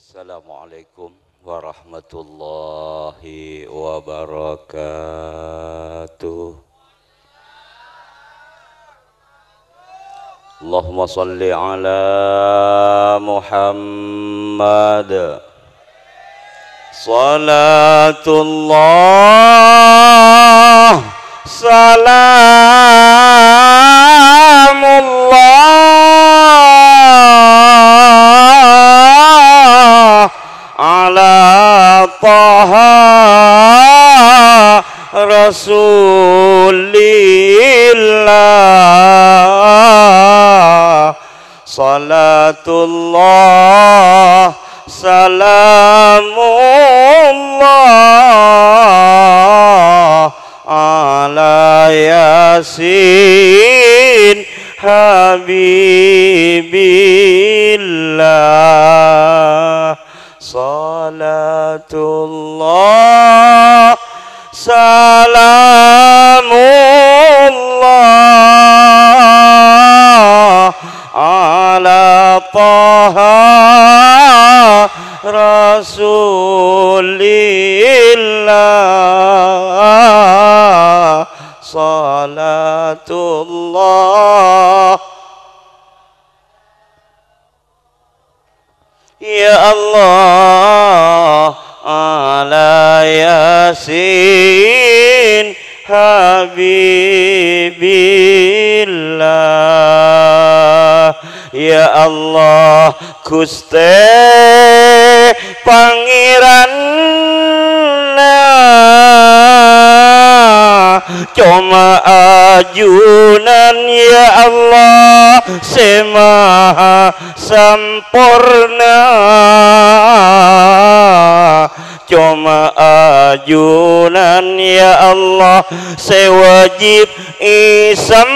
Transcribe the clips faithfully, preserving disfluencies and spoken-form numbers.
Assalamualaikum warahmatullahi wabarakatuh. Allahumma shalli ala Muhammad. Salatullah, salamullah ala Taha Rasulillah. Salatullah, salamullah ala Yasin Habibillah. Salatullah, salamullah ala Taha Rasulillah. Salatullah. Ya Allah, ala Yasin Habibillah. Ya Allah, Guste Pangeranna coma ajunan, ya Allah, se maha samporna. Coma ajunan, ya Allah, se wajib isembhâna.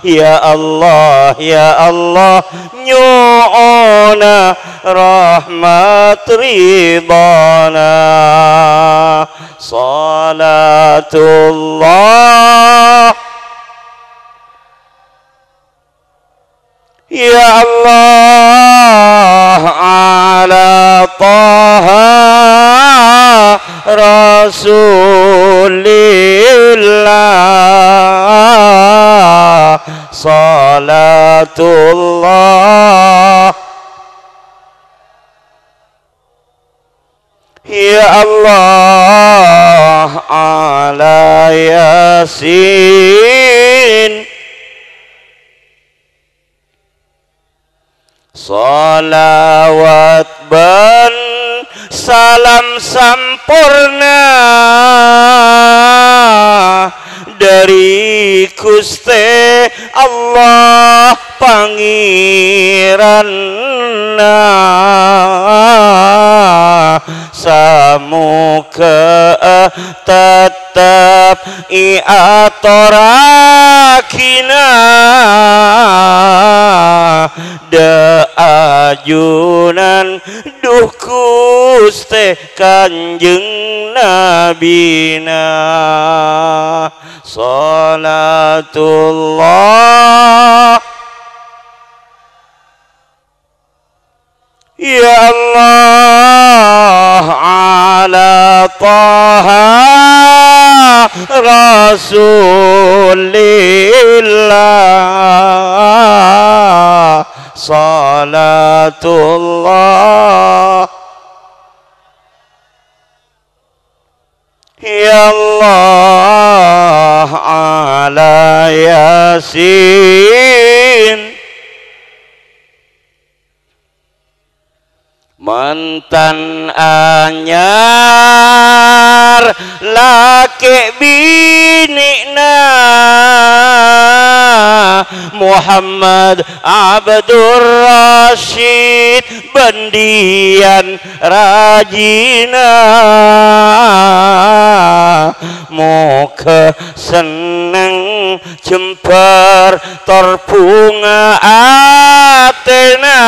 Ya Allah, ya Allah, nyo'ona rahmat ridhana. Salatullah. Ya Allah, ala Taha Rasulillah, salatullah. Ya Allah, ala Yasin. Shalawat ban salam samporna dhâri Ghustè Allah Pangèranna. Samogâ teptep èatorraghina dhâ' ajunan, dhu Ghustè Kanjeng Nabina. Shalatullah. Ya Allah, ala Taha Rasulillah, shalatullah. Ya Allah, ala Yasin. Mantan anyar lakè' binè'na Muhammad Abdur Rasyid bân dhiyâna rajina. Mogâ senneng jembhâr tor bhunga atèna,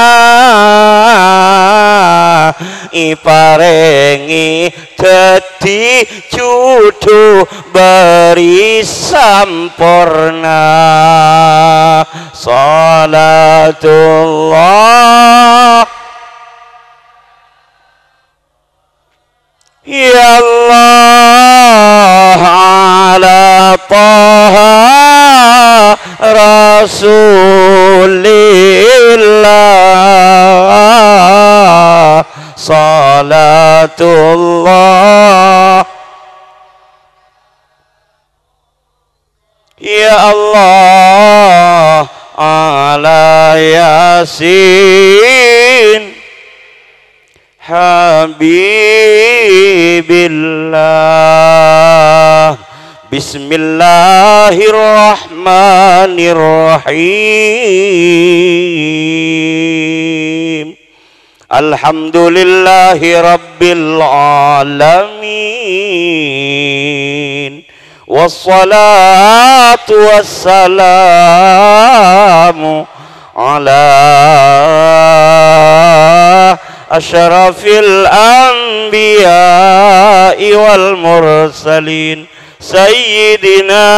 èparèngè dhâddhi judhu bâri' samporna. Shalatullah, ya Allah, ala Taha Rasulillah. Shalatullah, ya Allah, ala Yasin Habibillah. Bismillahirrahmanirrahim. Alhamdulillahi rabbil alamin. Wassalatu wassalamu ala asyrafil anbiya'i wal mursalin, sayyidina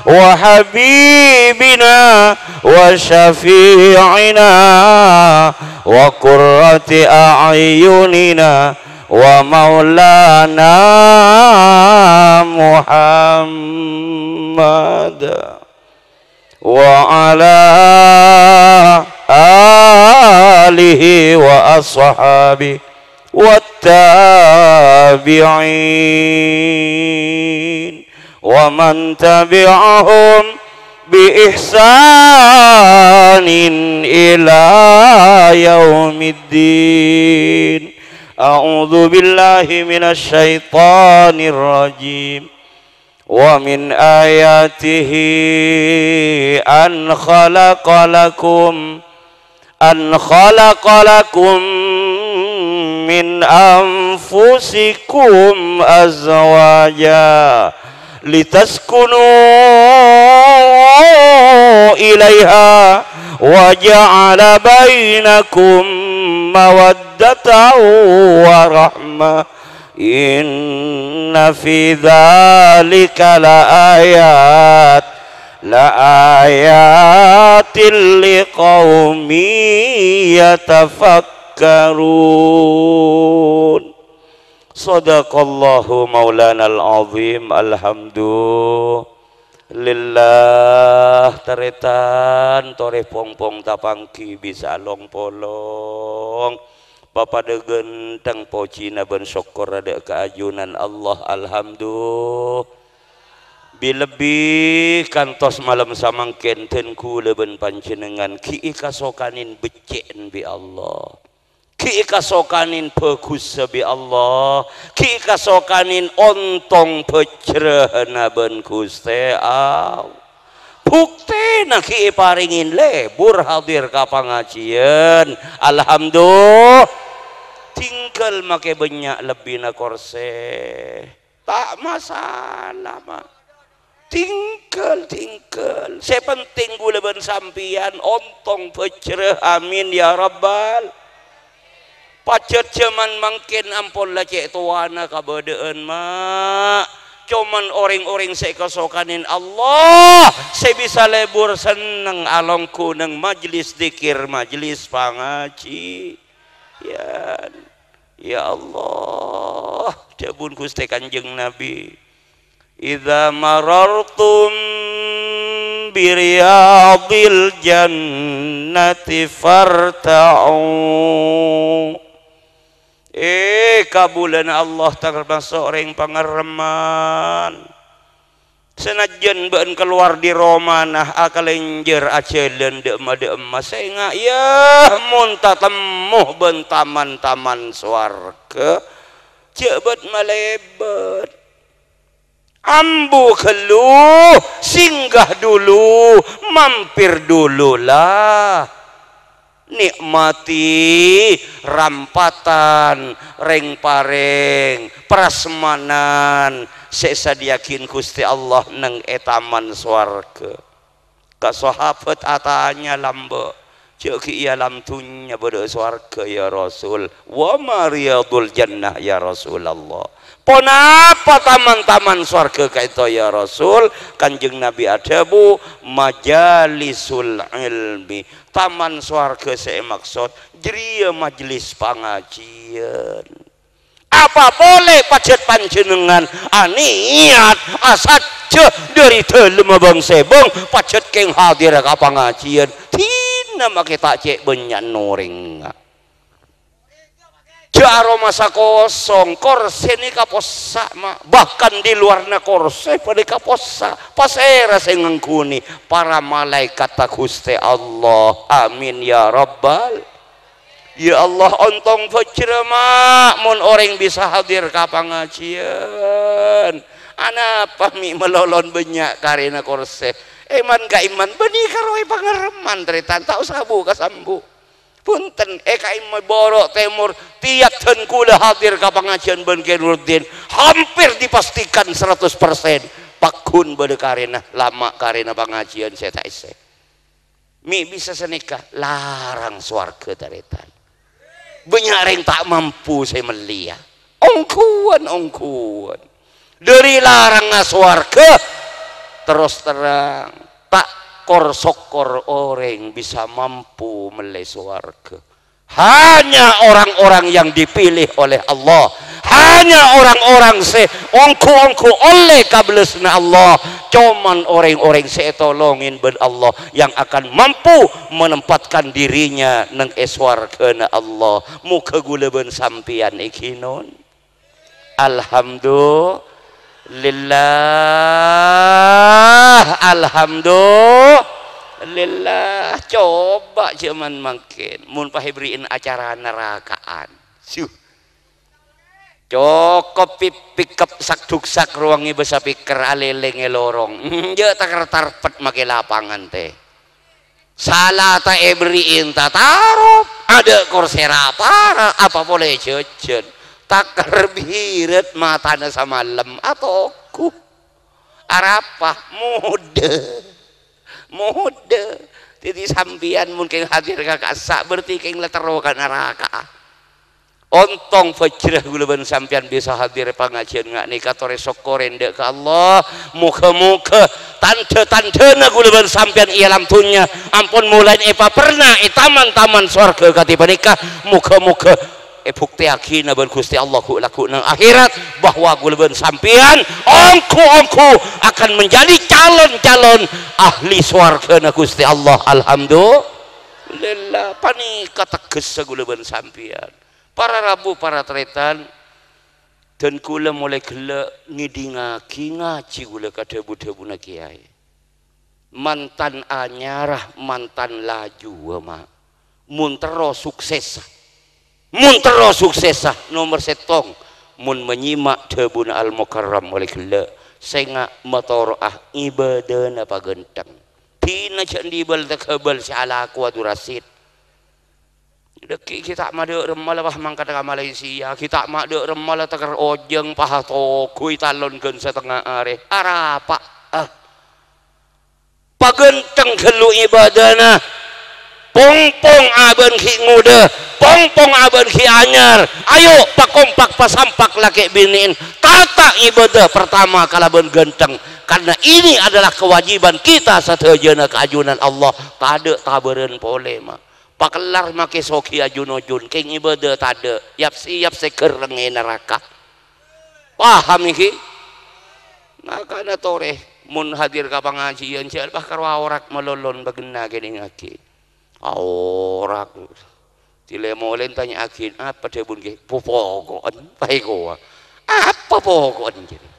wa habibina wa syafi'ina wa qurrati a'yunina wa maulana Muhammad, wa ala alihi wa ashabihi wa tabi'in wa man tabi'ahum bi ihsanin ila yaumiddin. A'udzu billahi minasy syaithanir rajim. Wa min ayatihi an khalaqa lakum an khalaqa lakum min anfusikum azwaja litaskunu ilaiha wa ja'ala bainakum mawaddatan wa rahmah. Inna fi dzalika laayat, laayatil liqaumi yatafakkarun. Shadaqallahu maulanal azim. Alhamdulillah, tarètan, torè pongpong tapangghi bisa long-polong. Papadâ ghânteng pojhina bân sokkorra dâ' ka ajunan Allah. Alhamdu-, bi-lebbi kantos malem samangkèn dân kaulâ bân panjhennengngan ghi' èkasokanè beccè'na bi' Allah. Ghi' èkasokanè bhâghussa bi' Allah. Ghi' èkasokanè ontong bhâjrâna bân Ghustè Allah. Buktèna ghi' èparèngè lebur hadir ka pangajiyân. Alhamdulillah. Tinggal makè bânnya' lebbina korsè. Ta' masalah, Ma'. Tinggal, tinggal. Sè penting kaulâ bân sampèyan ontong bhâjrâ. Amin, ya Rabbal. Pajhât jhâman mangkèn ampon la cè' towana kabâdâ'ân, Ma'. Coma orèng-orèng sè èkasokanè Allah, sè bisa lebur senneng alongghu neng majlis dzikir, majlis pangajiyân. Ya Allah, dhâbuna Ghustè Kanjeng Nabi, "Idza marartum bi riyadil jannati farta'u." Eh, kabulâna Allah tamaso' orèng pangarèman. Sanajjân bâ'na kalowar dâri romana, akalènjhâr ajhâlân dâ' emma-dâ' emma, sènga', yâ, mon tatemmo bân taman-taman sowarghâ, jhâ' bât-malèbât. Ambu ghâllu, singgah dulu, mampir dulu, la. Nikmati rampatan, rèng-parèng, prasmanan sè èsadhiyâaghi Ghustè Allah neng è taman sowarghâ. Ka sahabat atanya lambâ', Jhâ' ghi' è alam dhunnya bâdâ sowarghâ, ya Rasul. Wa ma riyadul jannah, ya Rasulullah. Ponapa taman-taman sowarghâ ka'dinto, ya Rasul? Kanjeng Nabi adhâbu, "Majalisul ilmi." Taman sowarghâ sè èmaksod jârèya majlis pangajiyân. Apa polè pajhât panjhennengngan anèyat asajjhâ dâri dhâlemma bâng-sèbâng pajhât kèng hadir ka pangajiyân? Dina makè ta' cè' bânnya'na orèngnga. Jhâ' aromasa kosong, korsè nèka possa', ma'. Bahkan di luarna korsè panèka possa'. Pasèra sè ngangghuni? Para malaèkatta Ghustè Allah. Amin ya rabbal. Ya Allah, ontong bhâjhrâ, ma', mon orèng bisa hadir ka pangajiyân. Anapa mè' malolo bânnya' karèna korsè? Èman-ka'èman bânnè karo è pangarèman, tarètan, ta' osa bu'-kasambu'. Bhunten, è ka'èman bârâ' tèmor, tèyap dân kaulâ hadir ka pangajiyân bân Kè Nuruddin, hampir dipastikan seratus persen pagghun bâdâ karèna, lama' karèna pangajiyân sè ta' èssè. Mè' bisa sanèka larang sowarghâ, tarètan. Bânnya' rèng ta' mampu sè mellèya. Ongghuwân-ongghuwân. Dâri larangnga sowarghâ, terros terrang, ta' kor-sokor orèng bisa mampu mellè sowarghâ. Hanya orang-orang yang dipilih oleh Allah. Hanya orang-orang sè ongghu-ongghu ollè kabellassanna Allah. Coman orèng-orèng sè ètolongè bân Allah yang akan mampu menempatkan dirinya neng è sowarghâna Allah. Moghâ kaulâ bân sampèyan èghi non. Alhamdulillah, alhamdulillah. Coba jhâman mangkèn, mon pas èberri'in acara naraka'an. Syuh. Cokop pi-, pikep sak-duksak rowa ngibâ speaker alèlèng è lorong. Enjâ' taker-tarpet makè lapangan tè. Sala ta' èberri'in tatarop, adâ' korsè ra-para, apa polè jhâjhân. Taker bhiret matana samalem, atoghu. Arapa? Modâ. Modâ. Dhâddhi sampèyan mon kèng hadir ka ka'issa', berarti kèng la terro ka naraka'a. Ontong bhâjhrâ kaulâ bân sampèyan bisa hadir pangajiyân nga' nèka torè sokkorè endâ' ka Allah. Moghâ-moghâ tandhâ-tandhâna kaulâ bân sampèyan è alam dhunnya ampon molaè èpaperna è taman-taman sowarghâ kadhi panèka. Moghâ-moghâ èbuktèyaghina bân Ghustè Allah ghu'-, lagghu' neng akhèrat, bahwa kaulâ bân sampèyan ongghu-ongghu akan menjadi calon-calon ahli sowarghâna Ghustè Allah. Alhamdulillah, panèka teggessa kaulâ bân sampèyan. Para rabu, para tarètan, dân kaulâ molaè ghellâ' ngèdingngaghi ngajhi kaulâ ka dhâbu-dhâbuna kèyaè. Mantan anyara, mantan lajuwâ, ma'. Mon terro suksessa. Mon terro suksessa, nomer sèttong, mon manyèma' dhâbuna Al-Mukarram molaè ghellâ', sènga' matoro'a ibâdâna paghântheng. Dina jhâ' andi' bâl-taghâbâl sè alakowa Abdurrasyid. Dhâggi' ghi' ta' madâ' remma la pas mangkat ka Malaysia, ghi' ta' madâ' remma la taker ojhâng pas atoghu è talon ghân satengnga arè. Arapa? Ah. Paghântheng ghâllu ibâdâna. Pong-pong abâ'na ghi' ngodâ, pong-pong abâ'na ghi' anyar. Ayo, pakompak, pasampak lakè' binè'en. Tata ibâdâ pertama kalabân ghântheng. Karena ini adalah kewajiban kita sadhâjâna ka ajunan Allah. Tadâ' tabârân polè, ma'. Pakellar makè soghi ajun-ojun, kèng ibâdâ tadâ', yap-sèyap sè ghârreng è naraka. Paham, ènggi? Makana torè, mon hadir ka pangajiyân, jhâ' pas karo aorak malolo bâgenna kènèngngaghi. Aorak. Dilè-molè tanya'aghi, apa dhâbuna, ènggi? Popoko'en, paèkowa. Apa poko'en, jârèya?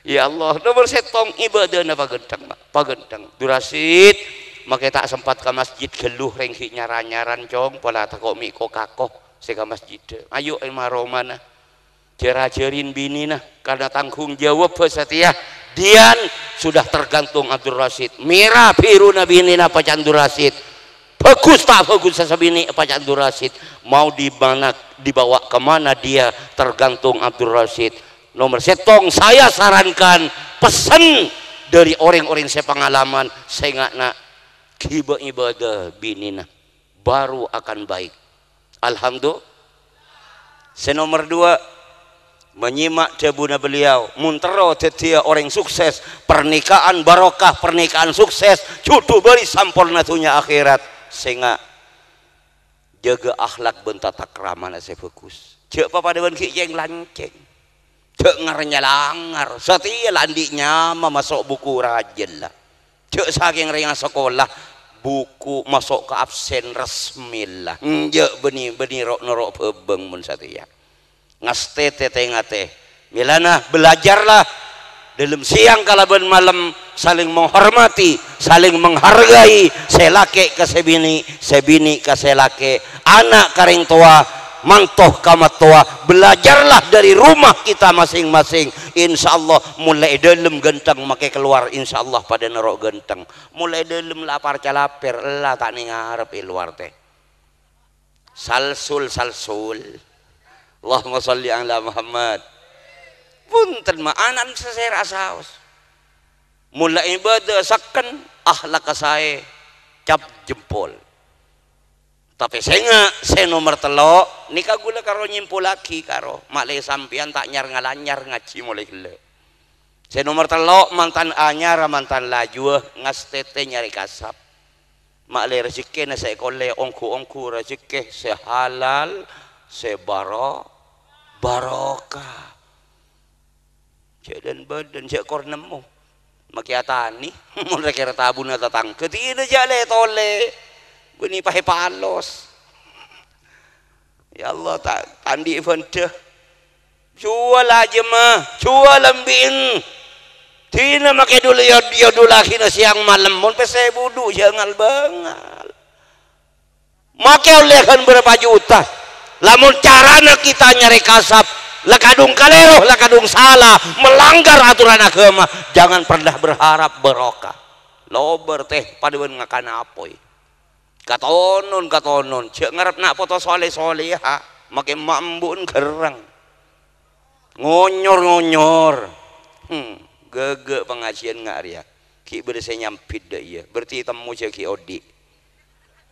Ya Allah, nomer sèttong ibâdâna paghântheng, Pak. Paghântheng. Abdurrasyid, makè ta' sempat ka masjid ghâllu rèng ghi' nyar-anyaran, Cong, pola tako' mè' ko-kako sè ka masjidda. Ayo, è ma-romana. Jhâr-ajhârin binèna, karena tanggung jawab satèya. Dian sudah tergantung Abdurrasyid. Mèra bhiruna binèna apa ca' Abdurrasyid. Bhâghus ta' bhâghus sasabinè' apa ca' Abdurrasyid. Mau di mana, dibawa ke mana dia tergantung Abdurrasyid. Nomer sèttong, saya sarankan pesan dari orèng-orèng sè pangalaman, sènga' na' Ghibâ ibadah binèna, baru akan baik. Alhamdulillah. Sè nomer dua, menyimak dhâbuna beliau, mon terro dhâddhiyâ orèng sukses, pernikahan barokah, pernikahan sukses, jhudhu bâri' samporna dhunnya akhèrat. Sènga', jâgâ akhlak bân tata kramana sè bhâghus. Jhâ' papadâ bân ghi' cèng-lancèng. Jhâ' ngar-nyalangar. Satèya la andi' nyama maso' buku rajâ la. Jhâ' sakèng rèngnga sakola, buku maso' ka absen resmi la. Enjâ' bânnè, bânnè ro'-noro' bhâbâng mon satèya. Ngastètè tè-ngatè. Mèlana, belajarlah. Dâlem sèyang kalabân malem, saling menghormati, saling menghargai, sè lakè' ka sè binè', sè binè' ka sè lakè', ana' ka rèng towa, manto ka mattowa. Belajarlah dari rumah kita masing-masing. Insyaallah, molaè dâlem ghântheng makè kalowar, insyaallah padâ noro' ghântheng. Molaè dâlem la par-calapèr, ella ta' nèng ngarep è lowar tè. Salsul, salsul. Allahumma shalli ala Muhammad. Bhunten, ma', ana'na sè sèra saos. Mon la ibadah saken, akhlakka saè, cap jempol. Tapè sènga', sè nomer tello', nèka ghulâ karo nyimpollaghi karo, ma'lè sampèyan ta' nyar-ngalanyar ngajhi molaè ghellâ'. Sè nomer tello', mantan anyar, mantan lajuwâ, ngastètè nyarè kasap. Ma'lè rejekkèna sè èkollè ongghu-ongghu rejekkè sè halal, sè baro-, barokah. Jhâ' dhân-bâdhân, jhâ' kor nemmo. Makè atanè, mon ra-kèra tabuna tatangghâ, dinah jhâ' lè-tolè. Bânnè paè palos. Ya Allah, ta', ta' andi' bhândhâ. Juwâl ajâmma, juwâl embi'en. Dinah makè dul-, yod-, yodulaghina sèyang malem, mon pèssè budhu jhâ' ngal-bângal. Makè ollè ghân bârâmpa juta. Lamon carana kita nyarè kasap, la kadhung kalèro, la kadhung sala, melanggar aturan aghâma, jangan pernah berharap barokah. Lobâr tè, padâ bân ngakan apoy. Katonon, katonon, jhâ' ngarep na' poto solè-solèha, makè emma' embu'en ghârrâng. Ngonyor-ngonyor. Hmm, ghâghâ' pangajiân nga' rèya. Ghi' bâdâ sè nyambit dâ' iyâ. Berarti temmo jhâ' ghi' odi'.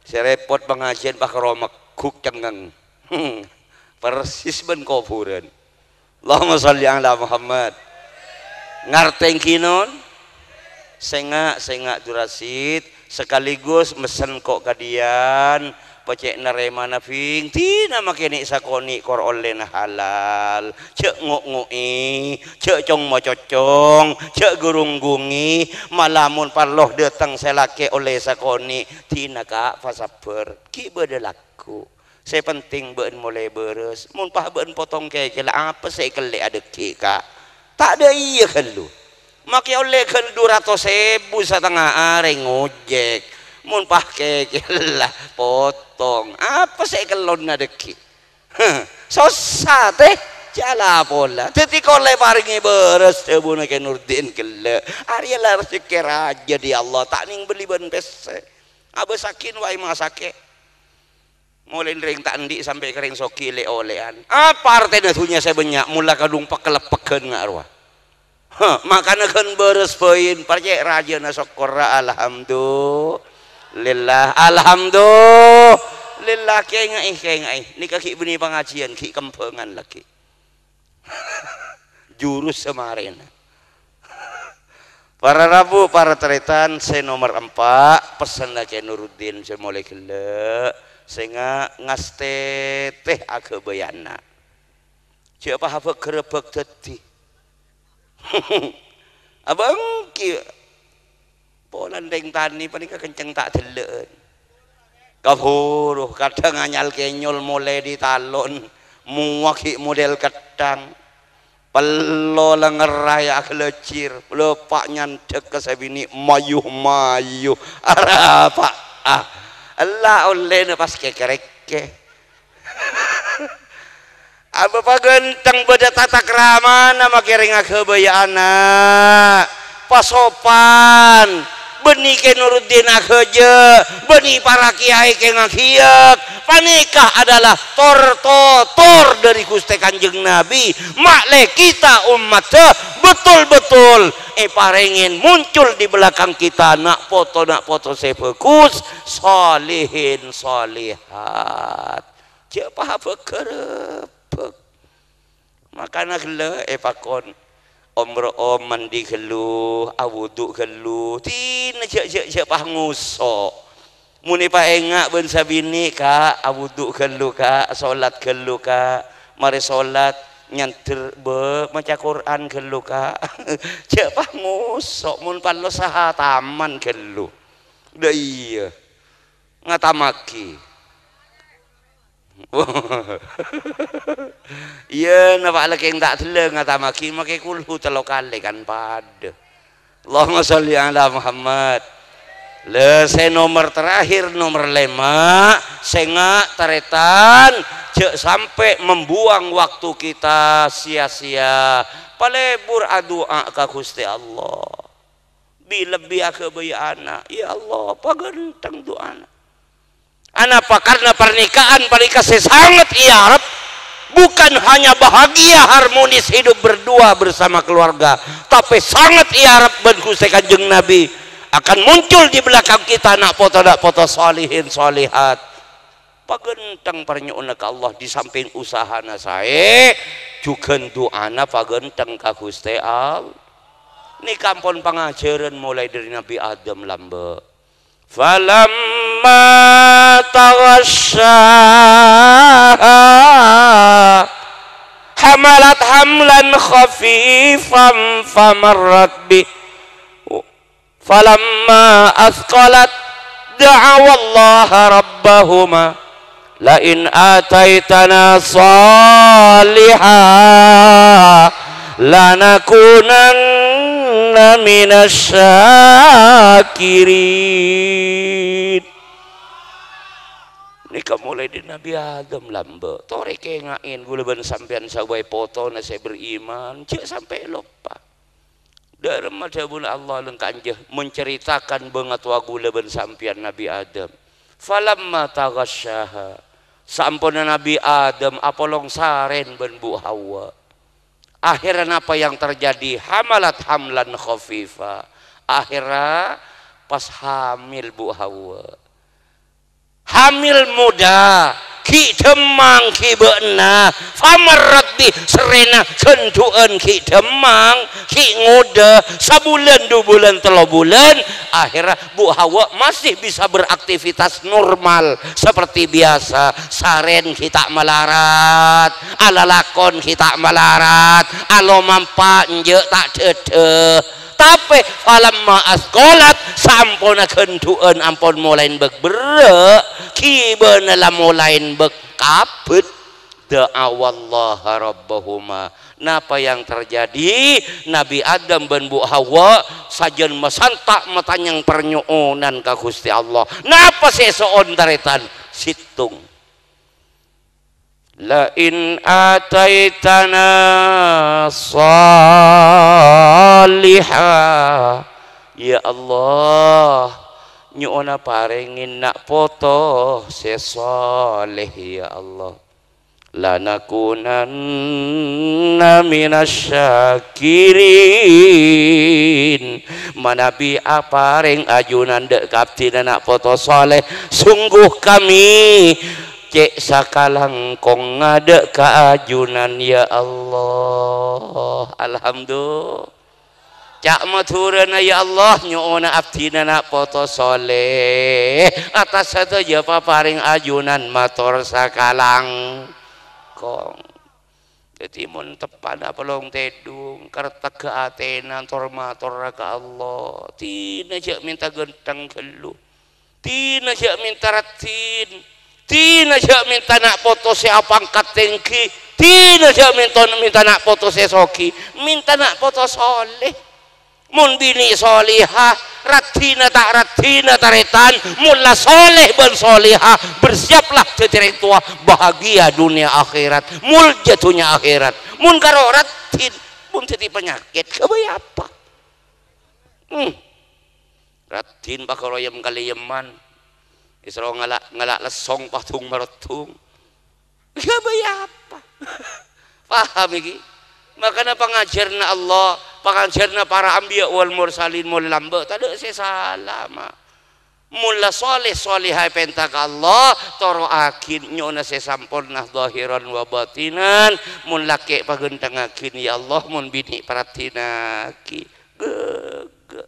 Sè rèpot pangajiân pas karo megguk cengngeng. Hmm, persis bân kobhurân. Allahumma shalli ala Muhammad. Ngartè ènggi, non? Sènga', sènga' Durasid, sekaligus messen ko' kadhiyân, pacè' narèmana bhing, dinah makè nè' sakonè' kor ollèna halal. Jhâ' ngo'-ngo'è, jhâ' cong-macocong, jhâ' ghurung-ghungè, mala mon parlo dâteng sè lakè ollè sakonè', dinah, Ka', pasabbhâr, ghi' bâdâ lagghu'. Sè penting bâ'en molaè bârâs. Mon pas bâ'en potong kèkèl, apa sè èkellè' adâggi', Ka'? Ta' dâ' iyâ ghâllu. Makè ollè ghân du ratos èbu satengnga arè ngojek. Mon pas kèkèl la potong, apa sè èkellonna adâggi'? Heh, sossa, tè. Jhâ' la pola. Dhâddhi kor la èparèngè bârâs, dhâbuna Kè Nurdin ghellâ'. Arèya la rejekkè rajâ dâri Allah, ta' nèng bellè bân pèssè. Abâssaghi wae masakè. Molaè rèng ta' andi' sampè' ka rèng soghi lè-olè'an. Apa artèna dhunnya sè bânnya' mon la kadhung pek-kaleppegghân nga' rowa? Heh, makana ghân bârâs bhâi, parcè' rajâna sokkorra, alhamdulillah, alhamdulillah. Kènga'è, kènga'è. Nèka ghi' bânnè pangajiân, ghi' kembhângan laghi'. Jurus samarèna. Para rabu, para tarètan, sè nomer empa', pessenna Kè Nuruddin sè molaè ghellâ', sènga' ngastètè aghâbâyâ ana'. Jhâ' pas abâk-ghârâbâk dhâddhi. Abâ' ènggi. Polana rèng tanè panèka kenceng ta' della'an. Kabhuru, kadhâng anyal kènyol molaè dâri talon, mowa ghi' model ketthang. Pello la ngerra è aghâlâjhir, loppa' nyandhek ka sè binè' mayu-mayu. Arapa, ah. Ella ollèna pas kè-kèrèkkè. Abâ' paghânteng bâdâ tata kramana makè rèng aghâbâyâ ana'. Pasopan. Bânnè Kè Nuruddin aghâjâ', bânnè para kèyaè kèng aghiyâk. Panèka adalah tor-totor dâri Ghustè Kanjeng Nabi. Ma'lè kita ommatta betul-betul èparèngè muncul di belakang kita na' poto-na' poto sè bhâghus, solihin, solihat. Jhâ' pabhâk-ghârâbhâk. Makana ghellâ' èpakon, "Om, Bro, om, mandi ghâllu, awudu' ghâllu, dina jhâ', jhâ', jhâ' pas ngoso'." Mon èpaènga' bân sabinè', "Ka', awudu' ghâllu, Ka', solat ghâllu, Ka', marè solat, nyandher, Bâ', maca Qur'an ghâllu, Ka'." Jhâ' pas ngoso', mon parlo sahataman ghâllu. Dâ' iyâ, ngatamaghi. Iyâ, napa' lakèng ta' dellâng, ngatamaghi makè kulhu tello kalè kan padâ. Allahumma sholli ala Muhammad. Lha, sè nomer terakhir, nomer lèma', sènga' tarètan, jhâ' sampè' membuang waktu kita sia-sia. Palebur adu'a ka Ghustè Allah. Bi-, lebbi aghâbây ana'. Ya Allah, paghântheng du'ana. Anapa? Karena pernikahan panèka sè sanget èarep bukan hanya bahagia harmonis hidup berdua bersama keluarga, tapè sanget èarep bân Ghustè Kanjeng Nabi akan muncul di belakang kita na' poto-na' poto solihin solihat. Paghântheng parnyo'ona ka Allah di samping usahana saè, jhughân du'ana paghântheng ka Ghustè Allah. Nèka ampon pangajhârân molaè dâri Nabbhi Adam lambâ'. Falamma taghasyaha hamalat hamlan khafifan famarrat bi. Falamma athqalat da'awallaha rabbahuma, "La in ataitana shaliha lanakunanna minasy syakirin." Nèka molaè dâri Nabbhi Adam lambâ'. Torè kènga'è ghulâ bân sampèyan sabâgâi potona sè beriman, jhâ' sampè' loppa. Dâremma dhâbuna Allah lengkanjâ menceritakan bângatowa ghulâ bân sampèyan Nabbhi Adam. Falamma taghasyaha, saamponna Nabbhi Adam apolong sarèn bân Bu' Hawa. Akhirnya apa yang terjadi? Hamalat hamlan khafifa. Akhirnya pas hamil Bu' Hawa. Hamil moda, ghi' dhemmang, ghi' bâ'na, famarrat bi, serrèna ghândhu'ân ghi' dhemmang, ghi' ngodâ, sabulân, du bulân, tello bulân, akhirnya Bu' Hawa masih bisa beraktivitas normal seperti biasa, sarèn ghi' ta' malarat, alalakon ghi' ta' malarat, alomampa enjâ' ta' dhâdhâ. Tapè falamma asqalat, saamponna ghândhu'ân ampon molaè bâk-, berrâ', ghibâna la molaè bâk-, kabât, da'awallaha rabbahuma. Napa yang terjadi? Nabbhi Adam bân Bu' Hawa sajân masanta' matanyang parnyo'onan ka Ghustè Allah. Napa sè èso'on tarètan? Sèttong. "La in ataitana shaliha." Ya Allah, nyo'ona parèngè na' poto sè saleh, ya Allah. "Lanakunanna minasy syakirin." Manabi aparèng ajunan dâ' ka abdhina na' poto saleh, sungguh kami cè' sakalangkongnga dâ' ka ajunan, ya Allah. Alhamdulillah. Ca' Madhurâna, ya Allah, nyo'ona abdhina na' poto saleh. Atas sadhâjâ paparèng ajunan mator sakalangkong. Dhâddhi, mon teppa'na polong tèdhung, karettègghâ atèna, tor-matorra ka Allah. Dina jhâ' mènta ghântheng ghâllu. Dina jhâ' mènta raddhin. Dina jhâ' mènta na' poto sè apangkat tèngghi. Dina jhâ' mènta, mènta na' poto sè soghi. Mènta na' poto saleh. Mon binè' salehah, raddhina ta' raddhina tarètan, mon la saleh bân salehah, bersiaplah dhâddhi rèng towa, bahagia dunia akhirat, molja dhunnya akhirat. Mon karo raddhin, mon dhâddhi panyakèt, ghâbây apa? Hmm. Raddhin paghâroyem kalèyemman. Èsoro ngala', ngala' lessong padhung mareddhung. Ghâbây apa? Paham iki? Makana pangajhârânna Allah, pangajhârânna para anbiya wal mursalin mon lambâ', tadâ' sè sala, ma'. Mon la sholeh sholehah èpènta ka Allah, toro'aghi nyo'ona sè samporna dhahiran wa batinan. Mon lakè' paghântengngaghi, ya Allah, mon binè' paraddhinaghi. Ghâghâ.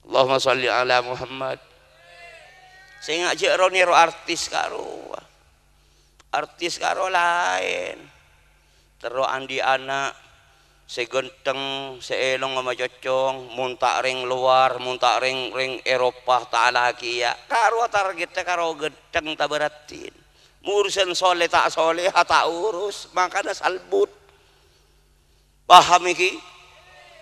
Allahumma sholli ala Muhammad. Sènga' jhâ' ro-nèro artis karowa. Artis karo laèn. Terro andi' ana' sè ghântheng, sè èlong ama cocong, mon ta' rèng lowar, mon ta' rèng, rèng Eropa, ta' alakèya. Karowa targetta karo ghântheng ta' bâraddhin. Mon urusan sholeh ta' sholehah ta' urus, makana salbut. Paham iki?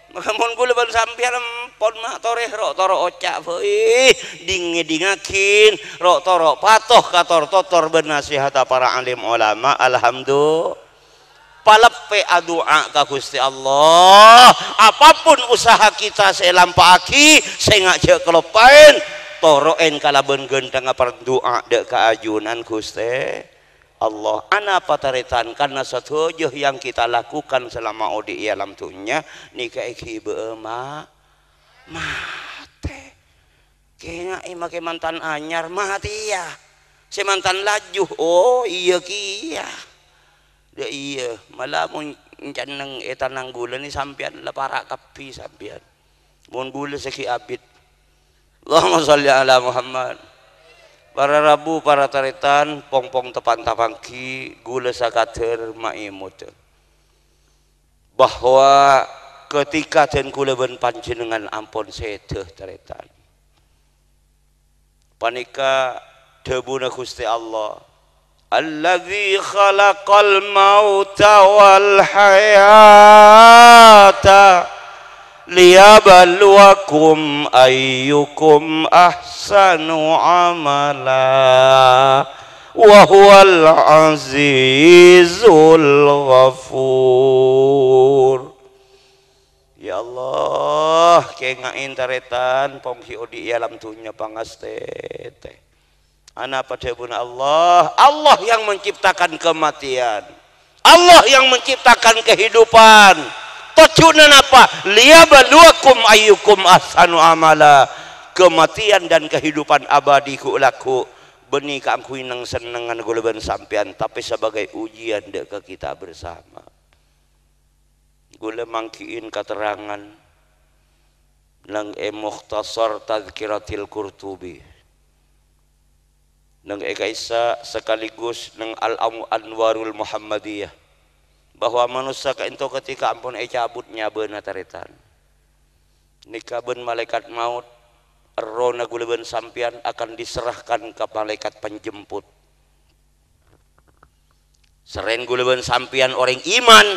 Maka mon kaulâ bân sampèyan empon, ma', torè ro'-toro' oca' bhâi, ding-ngèdingngaghi, ro'-toro' pato ka tor-totor bân nasèhatta para alim ulama. Alhamdu-, paleppè' adu'a ka Ghustè Allah. Apapun usaha kita sè èlampa'aghi, sènga' jhâ' kaloppaèn, toro'èn kalabân ghânthengnga pardu'a dâ' ka ajunan Ghustè Allah. Anapa tarètan? Karna sadhâjâ yang kita lakukan selama odi' è alam dhunnya nèka èghibâ'â ma-, matè. Kènga'è makè mantan anyar, matèya. Sè mantan laju, oh, iyâ kèya. Dâ' iyâ, mala mon cenneng è tanang ghulâ nè sampèyan la para' kabbhi sampèyan. Mon ghulâ sè ghi' abit. Allahumma sholli ala Muhammad. Para rabu, para tarètan, pong-pong tepan tapangghi, ghulâ sakadhâr maèmodhâ. Bahwa ketika dân kaulâ bân panjhennengngan ampon sèdhâ, tarètan. Panèka dhâbuna Ghustè Allah, "Allazi khalaqal mauta wal hayata liyabluwakum ayyukum ahsanu amala, wa huwal azizul ghafur." Ya Allah, kènga'è tarètan, pong ghi' odi' è alam dhunnya pangastètè. Anapa dhâbuna Allah? Allah yang menciptakan kematian. Allah yang menciptakan kehidupan. Tojjhuna napa? "Liyabluwakum ayyukum ahsanu amala." Kematian dan kehidupan abadi ghu'-lagghu' bânnè kaangghuy neng-sennengngan kaulâ bân sampèyan, tapè sebagai ujian dâ' ka kita bersama. Kaulâ mangghi'in katerrangan neng è Mukhtasar Tadzkiratil Qurtubi, neng è ka'issa' sekaligus neng Al-Am-, Anwarul Muhammadiyah, bahwa manossa ka'dinto ketika ampon ècabut nyabâna tarètan. Nèka bân malaèkat maut, errohna kaulâ bân sampèyan akan diserahkan ka malaèkat penjemput. Sareng kaulâ bân sampèyan orèng iman,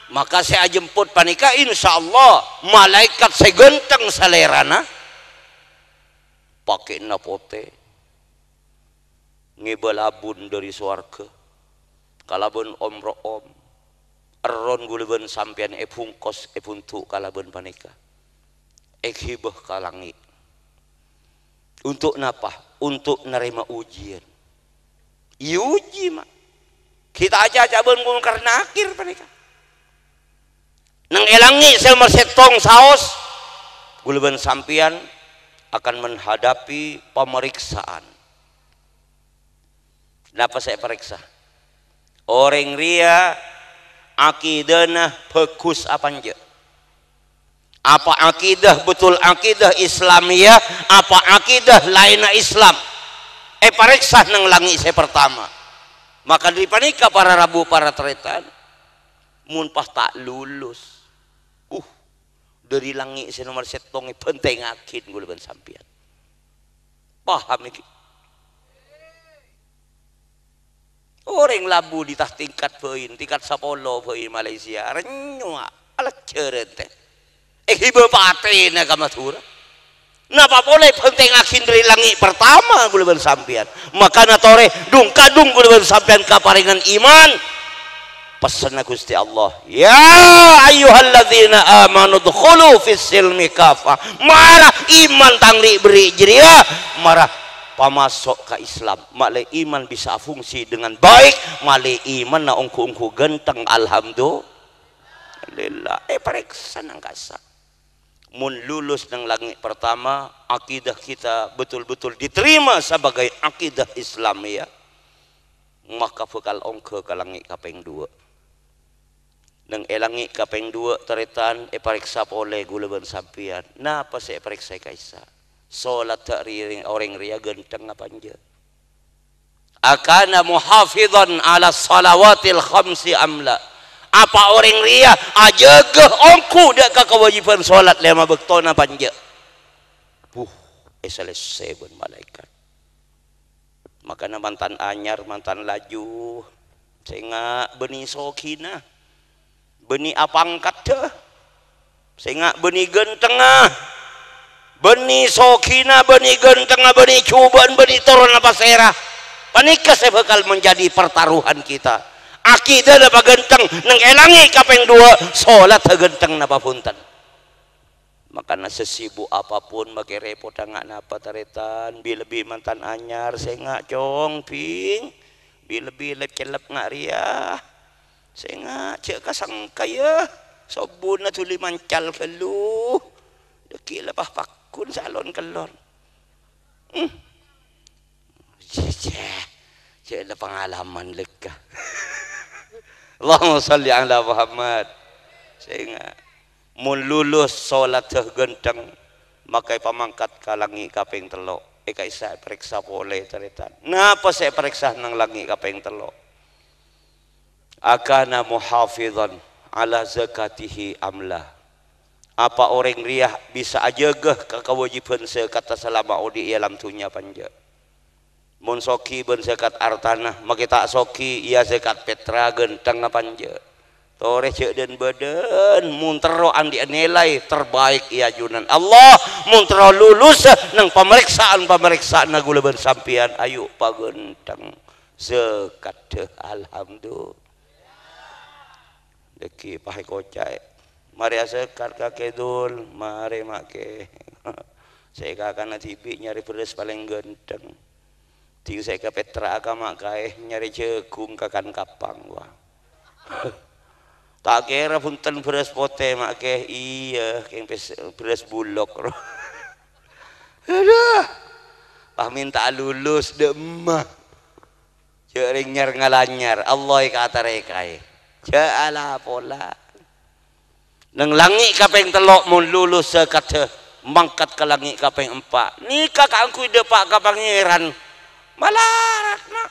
maka sè ajemput panèka, insyaallah, malaèkat sè ghântheng salèrana, pakè'anna potè, ngèbâ labun dâri sowarghâ, kalabân om-ro'om. Erroh kaulâ bân sampèyan èbhungkos, èbhuntu' kalabân panèka. Èghibâ ka langngè'. Untuk napa? Untuk narèma ujian. Èuji, ma'. Ghi' ta' acaca bân Mungkar Nakir panèka. Neng è langngè' sè nomer sèttong saos, kaulâ bân sampèyan akan menghadapi pemeriksaan. Napa sè èparèksa? Orèng rèya akidahna bhâghus apa enjâ'? Apa akidah betul akidah Islamiyah, apa akidah laènna Islam? Èparèksa neng langngè' sè partama. Maka dâri panèka, para rabu, para tarètan, mon pas ta' lulus, uh, dâri langngè' sè nomer sèttong èbhântèngngaghi kaulâ bân sampèyan. Paham iki? Orèng labu dâri tingkat bhâi, tingkat sapolo bhâi Malaysia, rènyowa, alajjhâr èntè. Èghibâ patèna ka Madhurâ. Napa polè èbhântèngngaghi dâri langngè' partama kaulâ bân sampèyan. Makana torè dhung-kadhung kaulâ bân sampèyan kaparèngan iman. Pessenna Gusti Allah, "Ya ayyuhalladzina amanu dkhulu fis silmi kaffah." Mara iman tang li-, berri' jârèya, mara pamaso' ka Islam. Malè iman bisa fungsi dengan baik, malè imanna ongghu-ongghu ghântheng, alhamdulillah. Èparèksa nang kassa'. Mon lulus nang langngè' pertama, akidah kita betul-betul diterima sebagai akidah Islamiyah, maka bhâkal ongghâ ka langngè' kapèng duwâ'. Neng è langngè' kapèng duwâ', tarètan, èparèksa polè ghulâ bân sampèyan. Napa sè èparèksaè ka'issa'? Solatta rè-, orèng rèya ghântheng apa enjâ'? Akana muhafidhan ala shalawatil khamsi am la? Apa orèng rèya ajâgâ ongghu dâ' ka kawâjibhân solat lèma bâktona apa enjâ'? Buh, èsalèssè bân malaèkat. Makana mantan anyar, mantan laju. Sènga' bânnè sogina, bânnè apangkaddhâ. Sènga' bânnè ghânthengnga, bânnè sogina, bânnè ghânthengnga, bânnè jhubâ'ân, bânnè toron apa sèra. Panèka sè bhâkal menjadi pertaruhan kita. Akidana paghântheng neng è langngè' kapèng duwâ', solatta ghântheng napa bhunten. Makana sesibu' apapun makè rèpot nga' napa tarètan, bi-, lebbi mantan anyar, sènga' cong, bhing, bi-, lebbi lep-cellep nga' rèya. Sènga' jhâ' kasangka, yâ, sobbhuna dhuli mancal ghâllu. Dâgghi' la pa-, pakkun salon-kellon. Hmm. Cè', cè', cè' la pangalaman lekka. Allahumma shalli ala Muhammad. Sènga'. Mon lulus solatta ghântheng, maka èpamangkat ka langngè' kapèng tello'. È ka'issa' èparèksa polè, tarètan. Napa sè èparèksa neng langngè' kapèng tello'? Akana muhafidhan ala zakatihi am la? Apa orèng rèya bisa ajâgâ ka kawâjibhân zakatta salama odi' è alam dhunnya apa enjâ'? Mon soghi bân zakat artana, makè ta' soghi, iyâ zakat petra ghântheng apa enjâ'? Torè jhâ' dhân-bâdhân, mon terro andi' nilai terbaik è ajunan Allah, mon terro lulus neng pamarèksa'an-pamarèksa'anna ghulâ bân sampèyan, ayo paghântheng. Zakatta, alhamdulillah. Dâgghi' pas èkoca'è, "Marè azakat, Kakè Dul." "Marè, Ma' Kè." Sè èkakana dhibi' nyarè bherrâs palèng ghântheng. Dhing sè èkapetra'a ka Ma' Kaè nyarè jhâghung kakan kapang, wah. Ta' kèra bhunten bherrâs potè, Ma' Kè. Iyâ, kèng pes-, bherrâs bulok, ro. Adhu. Pas mènta'a lulus, dâ' emma. Jhâ' rèng nyar-ngalanyar, Allah èkatarèkaè. Jhâ' ala-pola. Neng langngè' kapèng tello' mon lulus zakatta, mangkat ka langngè' kapèng empa'. Nèka kaangghuy dâpa' ka Pangèran. Malarat, Ma'.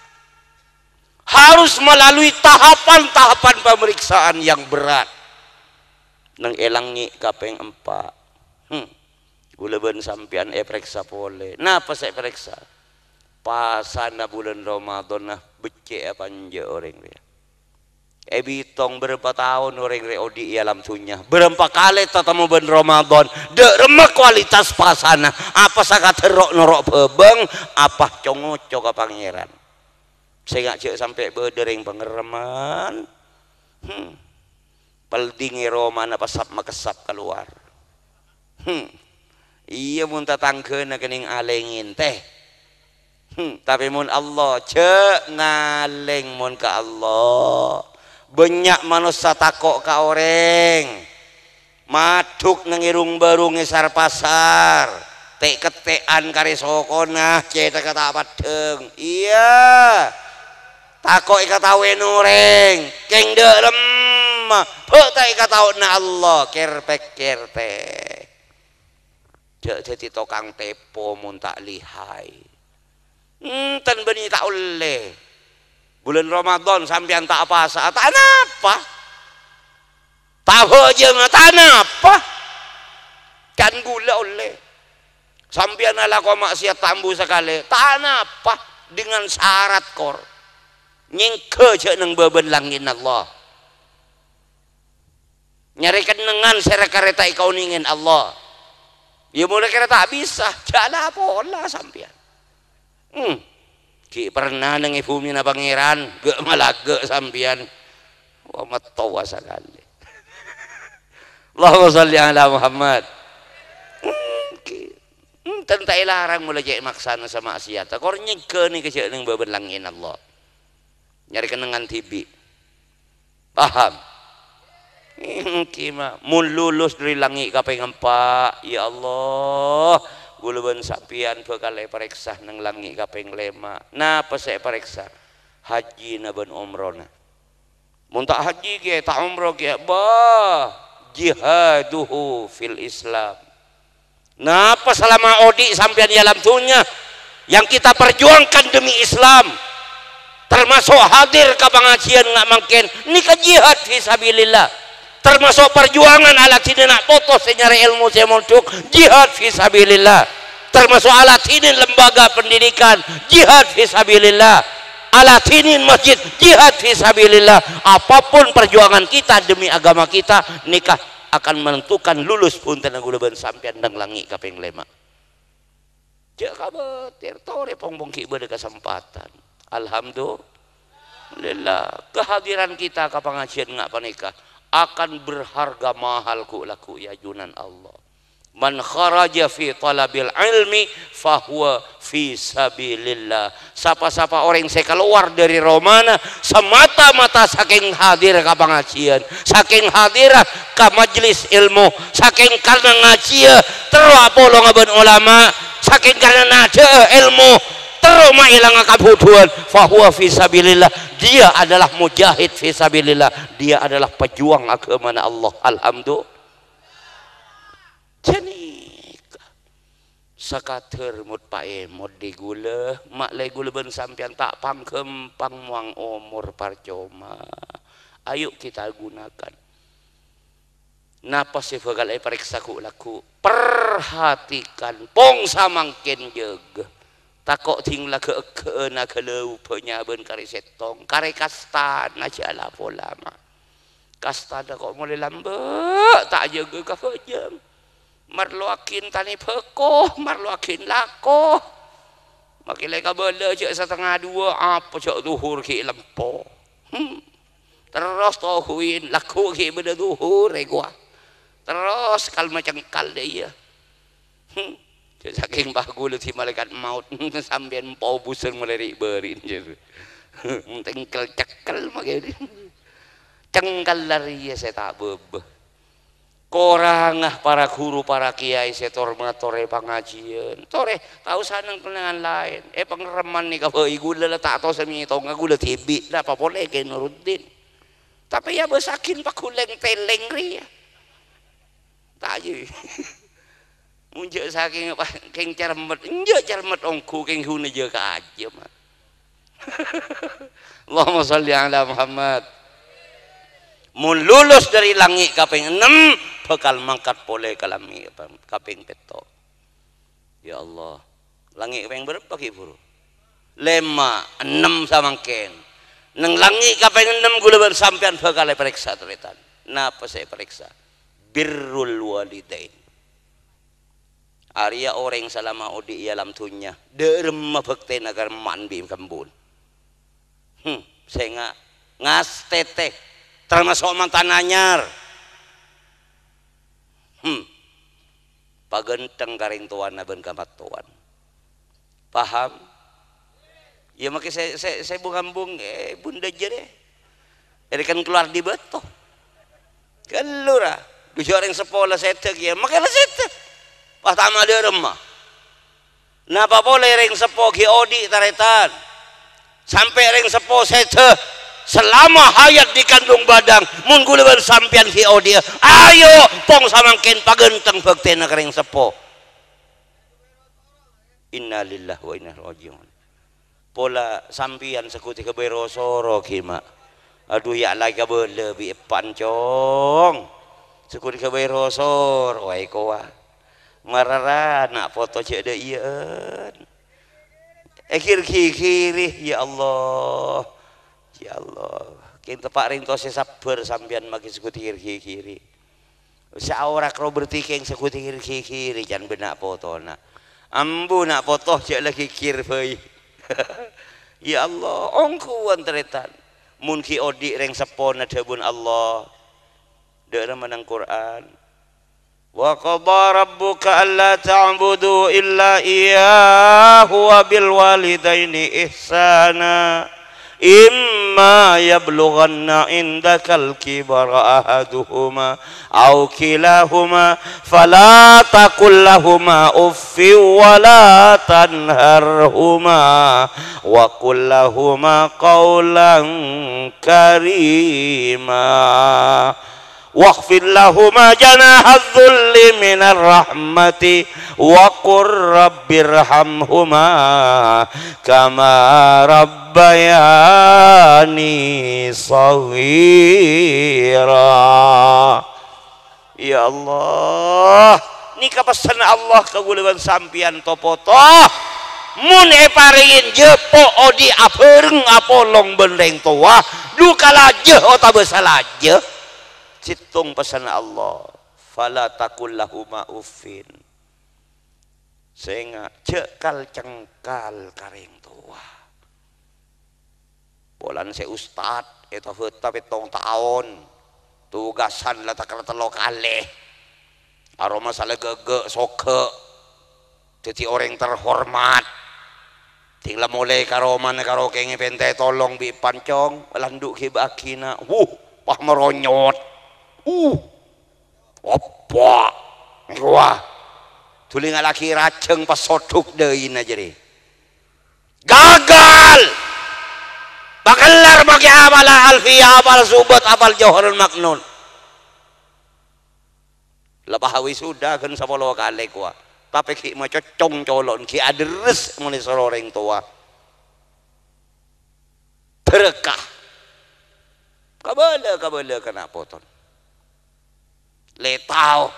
Harus melalui tahapan-tahapan pemeriksaan yang berat. Neng è langngè' kapèng empa'. Hmm. Ghulâ bân sampèyan èparèksa polè. Napa sè èparèksa? Pasana bulân Ramadhanna beccè' apa enjâ' orèng rèya. Èbitong bârâmpa taon orèng rèya odi' è alam dhunnya. Bârâmpa kalè tatemmo bân Ramadhan. Dâ' remma kualitas pasana. Apa sakaterro noro' bhâbâng, apa co-ngoco ka Pangèran. Sènga' jhâ' sampè' bâdâ rèng pangerremman. Hmm. Peldingè romana pasap-makessap kalowar. Hmm. Iyâ, mon tatangghâna kennèng alèngèn, tè. Hmm. Tapè mon Allah, jhâ' ngalèng mon ka Allah. Bânnya' manossa tako' ka orèng. Maddhuk neng è rung-bârung è sar-pasar. Tè'-kettè'an karè sokona, cèthagghâ ta' paddhâng. Iyâ. Tako' èkataowèn orèng, kèng dâ' remma, bâ' ta' èkatao'na Allah, kèr-pèkkèr tè. Jhâ' dhâddhi tokang tèpo mon ta' lihai. Enten bânnè ta' ollè. Bulân Ramadhan sampèyan ta' apasa, ta' napa. Ta' bhâjâng, ta' napa. Can ghulâ ollè. Sampèyan alako ma'siyat ta' ambu sakalè, ta' napa, dengan syarat, kor. Nyèngghâ jhâ' neng bâbâna langngè'na Allah. Nyarè kennengngan sè ra-karè ta' èkaonèngè Allah. Iyâ, mon la kèra ta' bisa, jhâ' la pola sampèyan. Hmm. Ghi' pernah neng è bhumina Pangèran, ghâ' malagâ' sampèyan. Wa mattowa sakalè. Allahumma shalli ala Muhammad. Ènggi. Enten ta' èlarang mola cè' maksana sè ma'siyadhâ. Kor nyèngghâni ka jhâ' neng bâbân langngè'na Allah. Nyarè kennengngan dhibi'. Paham? Ènggi, ma'. Mon lulus dâri langngè' kapèng empa', ya Allah, ghulâ bân sampèyan bhâkal èparèksa neng langngè' kapèng lèma'. Napa sè èparèksa? Hajjina bân umrona. Mon ta' hajji kèya, ta' umroh kèya, bâh, jihaduhu fil Islam. Napa salama odi' sampèyan è alam dhunnya yang kita perjuangkan demi Islam? Termasuk hadir ka pangajiân nga' mangkèn, nèka jihad fi sabilillah. Termasuk perjuangan aladhinè na' poto sè nyarè èlmo sè mondhuk, jihad fi sabilillah. Termasuk aladhinè lembaga pendidikan, jihad fi sabilillah. Aladhinè masjid, jihad fi sabilillah. Apapun perjuangan kita demi agama kita, nèka akan menentukan lulus bhunten ghulâ bân sampèyan neng langngè' kapèng lèma'. Jhâ' kabâtèr, torè pong-pong ghi' bâdâ kasempadhân. Alhamdulillah, kehadiran kita ka pangajiân nga' panèka akan berharga mahal ghu'-lagghu' è ajunan Allah. "Man kharaja fi talabil ilmi fahuwa fi sabilillah." Sapa-sapa orèng sè kalowar dâri romana semata-mata sakèng hadir ka pangajiân, sakèng hadir ka majlis èlmo, sakèng karna ngajhiyâ terro apolonga bân olama, sakèng karna nadhâ'â èlmo terro maèlanga kabhudhuwân, fahuwa fi sabilillah. Dia adalah mujahid fi sabilillah. Dia adalah pejuang agamana Allah. Alhamdulillah. Ghânèka. Sakadhâr mot-paèmot dhi ghulâ, ma'lè ghulâ bân sampèyan ta' pang-ghâmpang mowang omor parcoma. Ayo kita gunakan. Napa sè bhâkal èparèksa ghu'-lagghu'? Perhatikan, pong samangkèn jâgâ. Tako' dhing la ghâ'-ghâ'âna ghâlâubhâ nyabân karè sèttong, karè kastana jhâ' la pola, ma'. Kastana ko' molè lambâ', ta' jâgâ kabhâjâng. Marlowaghin tanè bhâko, marlowaghin lako. Makè la kabâlâ jhâ' satengnga duwâ', apa jhâ' dhuhur ghi' lempo. Hmm. Terros tohuin, lagghu' ghi' bâdâ dhuhur, è, kowa. Terros kal-macengkal dâ' iyâ. Hmm. Jhâ' sakèng bhâghulâ dhi malaèkat maot, sampèyan empo' bhusân molaè ri'-bâri', jâr. Tèngkel cekkel makè. Cengkella rèya sè ta' bâbâ. Korangnga para ghuru, para kèyaè sè tor-matorè pangajiyân. Torè, ta' osa neng-kennengngan laèn. È, pangremman nèka bhâi ghulâ la ta' tosa mètongnga ghulâ dhibi'. Napa polè Kè Nuruddin? Tapè yâ bâsaghin paghulèng tèlèng rèya. Ta' jâ. Mon jhâ' sakèng apa, kèng caremmet, enjâ' caremmet ongghu kèng ghuna jâ kaaja, ma'. Allahumma shalli ala Muhammad. Mon lulus dâri langngè' kapèng ennem, bhâkal mangkat polè ka langngè' kapèng pètto'. Ya Allah, langngè' kapèng bârâmpa ghi' bhuru? Lèma', ennem samangkèn. Neng langngè' kapèng ennem ghulâ bân sampèyan bhâkal èparèksa, tarètan. Napa sè èparèksa? Birrul walidain. Arèya orèng salama odi' è alam dhunnya, dâ' remma bhâktèna ka remma bi' kembun. Hmm, sènga' ngastètè, tamaso' mantan anyar. Hmm. Paghânteng ka rèng towana bân ka mattowan. Paham? Yâ, makè sè, sè, sè bung-ambung, è, bun dâjâ rè. Èrèken kalowar dâri bâto. Ghâllu ra. Dujâ rèng seppo la sèdhâ kèya, makè la sèdhâ. Pas tama dâ' remma. Napa polè rèng seppo ghi' odi', tarètan? Sampè' rèng seppo sèdhâ, selama hayat di kandung badan, mon ghulâ bân sampèyan ghi' odi'â, ayo, pong samangkèn paghânteng bhâktèna ka rèng seppo. Innalillahi wa inna ilaihi raji'un. Pola sampèyan saghudhi ka bâi ro-soro ghi, ma'. Adhu, yâ' la kabâlâ bi' eppa', Cong. Saghudhi ka bâi ro-soro, aè kowa. Marara na' poto jhâ' dâ' iyâ'ân. Èghir-ghighiri, ya Allah. Ya Allah. Kèng teppa' rèng towa sè sabbhâr sampèyan makè saghudhi èghir-ghighiri. Sè aora kro berarti kèng saghudhi èghir-ghighiri can bân na' potona. Ambu na' poto jhâ' la ghighir bhâi. Ya Allah, ongghuwân tarètan. Mon ghi' odi' rèng seppona dhâbuna Allah, dâ' remma neng Qur'an, "Wa qadha rabbuka alla ta'budu illa iyyahu wa bil walidaini ihsana. Imma yablughanna indakal kibara ahaduhuma aw kilahuma fala taqul lahuma uffin wa la tanharhuma wa qul lahuma qawlan karima. Wakhfid lahuma janahadz-dzulli minar rahmati wa qur rabbirhamhuma kama rabbayani shaghira." Ya Allah, nèka pessenna Allah ka kaulâ bân sampèyan, to-poto. Mon èparèngè jhâ' po' odi' abhâreng apolong bân rèng towa, du kalajâ otabâ salajâ. Sèttong pessenna Allah, "Fala taqul lahuma uffin." Sènga', jhâ' kal-cengkal ka rèng towa. Polana sè ustad ètobhâta pèttong taon, tugasan la takra tello kalè. Aroma sala ghâghâ', soghâ', dhâddhi orèng terhormat. Dhing la molè ka romana karo kèngèng pènta ètolong bi' pancong, landhu' ghibâ'âghina. Wuh, pas maronyot. Uh, apa? Wah. Dhuli ngallaghi rajâng pas sodhuk dâina jârèya. Gagal. Pakellar makè apal Alfiyah, apal Subat, apal Jauharul Maknun. La pas wisuda ghân sapolo kalè kowa. Tapè ghi' macoccong colo'na, ghi' aderres mon èsoro orèng towa. Berkah. Kabâlâ, kabâlâ ka na' potona. Lè tao.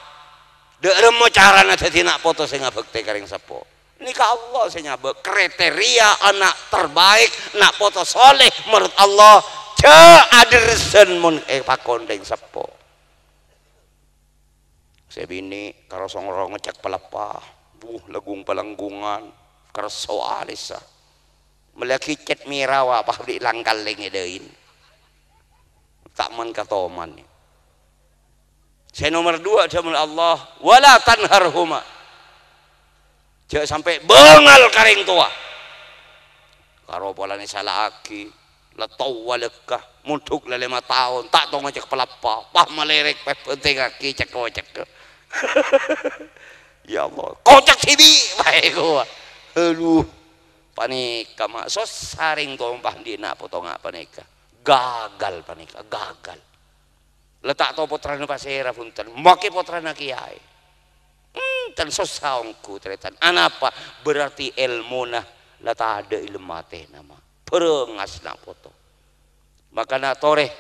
Dâ' remma carana dhâddhi na' poto sè ngabhâktè ka rèng seppo. Nèka Allah sè nyabâ'. Kriteria ana' terbaik, na' poto soleh menurut Allah, jhâ' aderresan mon èpakon rèng seppo. Sè binè' karo songro ngecek peleppa, buh, lagung-palanggungan, kerso alèssa. Mellèaghi cèt mèra wa, pas bâdhi lang-kalèng è dâin. Ta' man-katoman. Sè nomer dua, dhâbuna Allah, "Wala tanharhuma." Jhâ' sampè' bângal ka rèng towa. Karo polana èsala'aghi, la towa lekka, mondhuk la lèma taon, ta' tao ngecek peleppa, pas malèrèk, pas bhântèngngaghi, cekko-cekko. Ya Allah, kocak dhibi', bae kowa. Aduh, panèka ma' sossa rèng towa pas andi' na' poto nga' panèka. Gagal panèka, gagal. La ta' tao pottrana pasèra, bhunten. Makè pottrana kèyaè. Enten sossa ongghu, tarètan. Anapa? Berarti èlmona la tadâ' è lem atèna, ma'. Bârângas na' poto. Makana torè,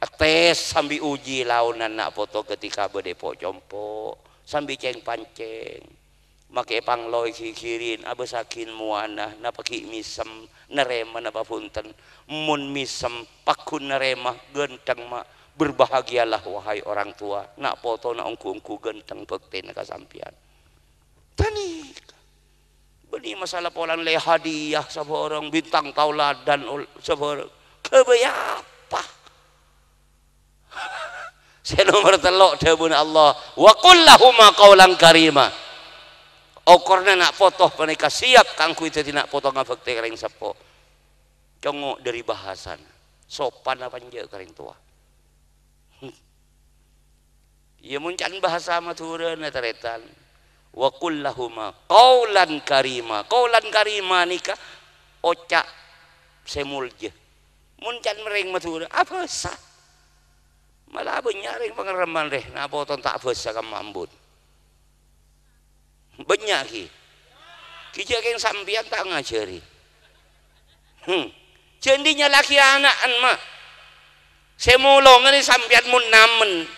ètes sambi uji laonan na' poto ketika bâdâ è po'-compo', sambi cèng-pancèng. Makè èpangloè ghighiri, abâssaghin mowana, napa ghi' mèsem, narèma napa bhunten. Mon mèsem, pagghun narèma, ghântheng, ma'. Berbahagialah, wahai orang tua, na' potona ongghu-ongghu ghântheng bhâktèna ka sampèyan. Ghânèka. Bânnè masalah polana lè hadiah sabhârâng, bintang tauladan ol-, sabhârâng. Ghâbây apa? Sè nomer tello' dhâbuna Allah, "Wa qul lahuma qaulan karima." Okorna na' poto panèka siap kaangghuy dhâddhi na' poto ngabhâktè ka rèng seppo. Congngo' dhâri bhâsana. Sopan apa enjâ' ka rèng towa? Hmm. Iyâ, mon can bhâsa Madhurâna, tarètan. "Wa qul lahuma qaulan karima." Qaulan karima nèka oca' sè molja. Mon can rèng Madhurâ, abhâsa. Mala bânnya' rèng pangarèman rè, na' poto ta' bhâsa ka ma' embun. Bânnya' ghi. Ghi jhâ' kèng sampèyan ta' ngajhâri. Hmm. Jhâ' andi' nyala'aghi ana'na, ma'. Sè molonga nè sampèyan mon namen.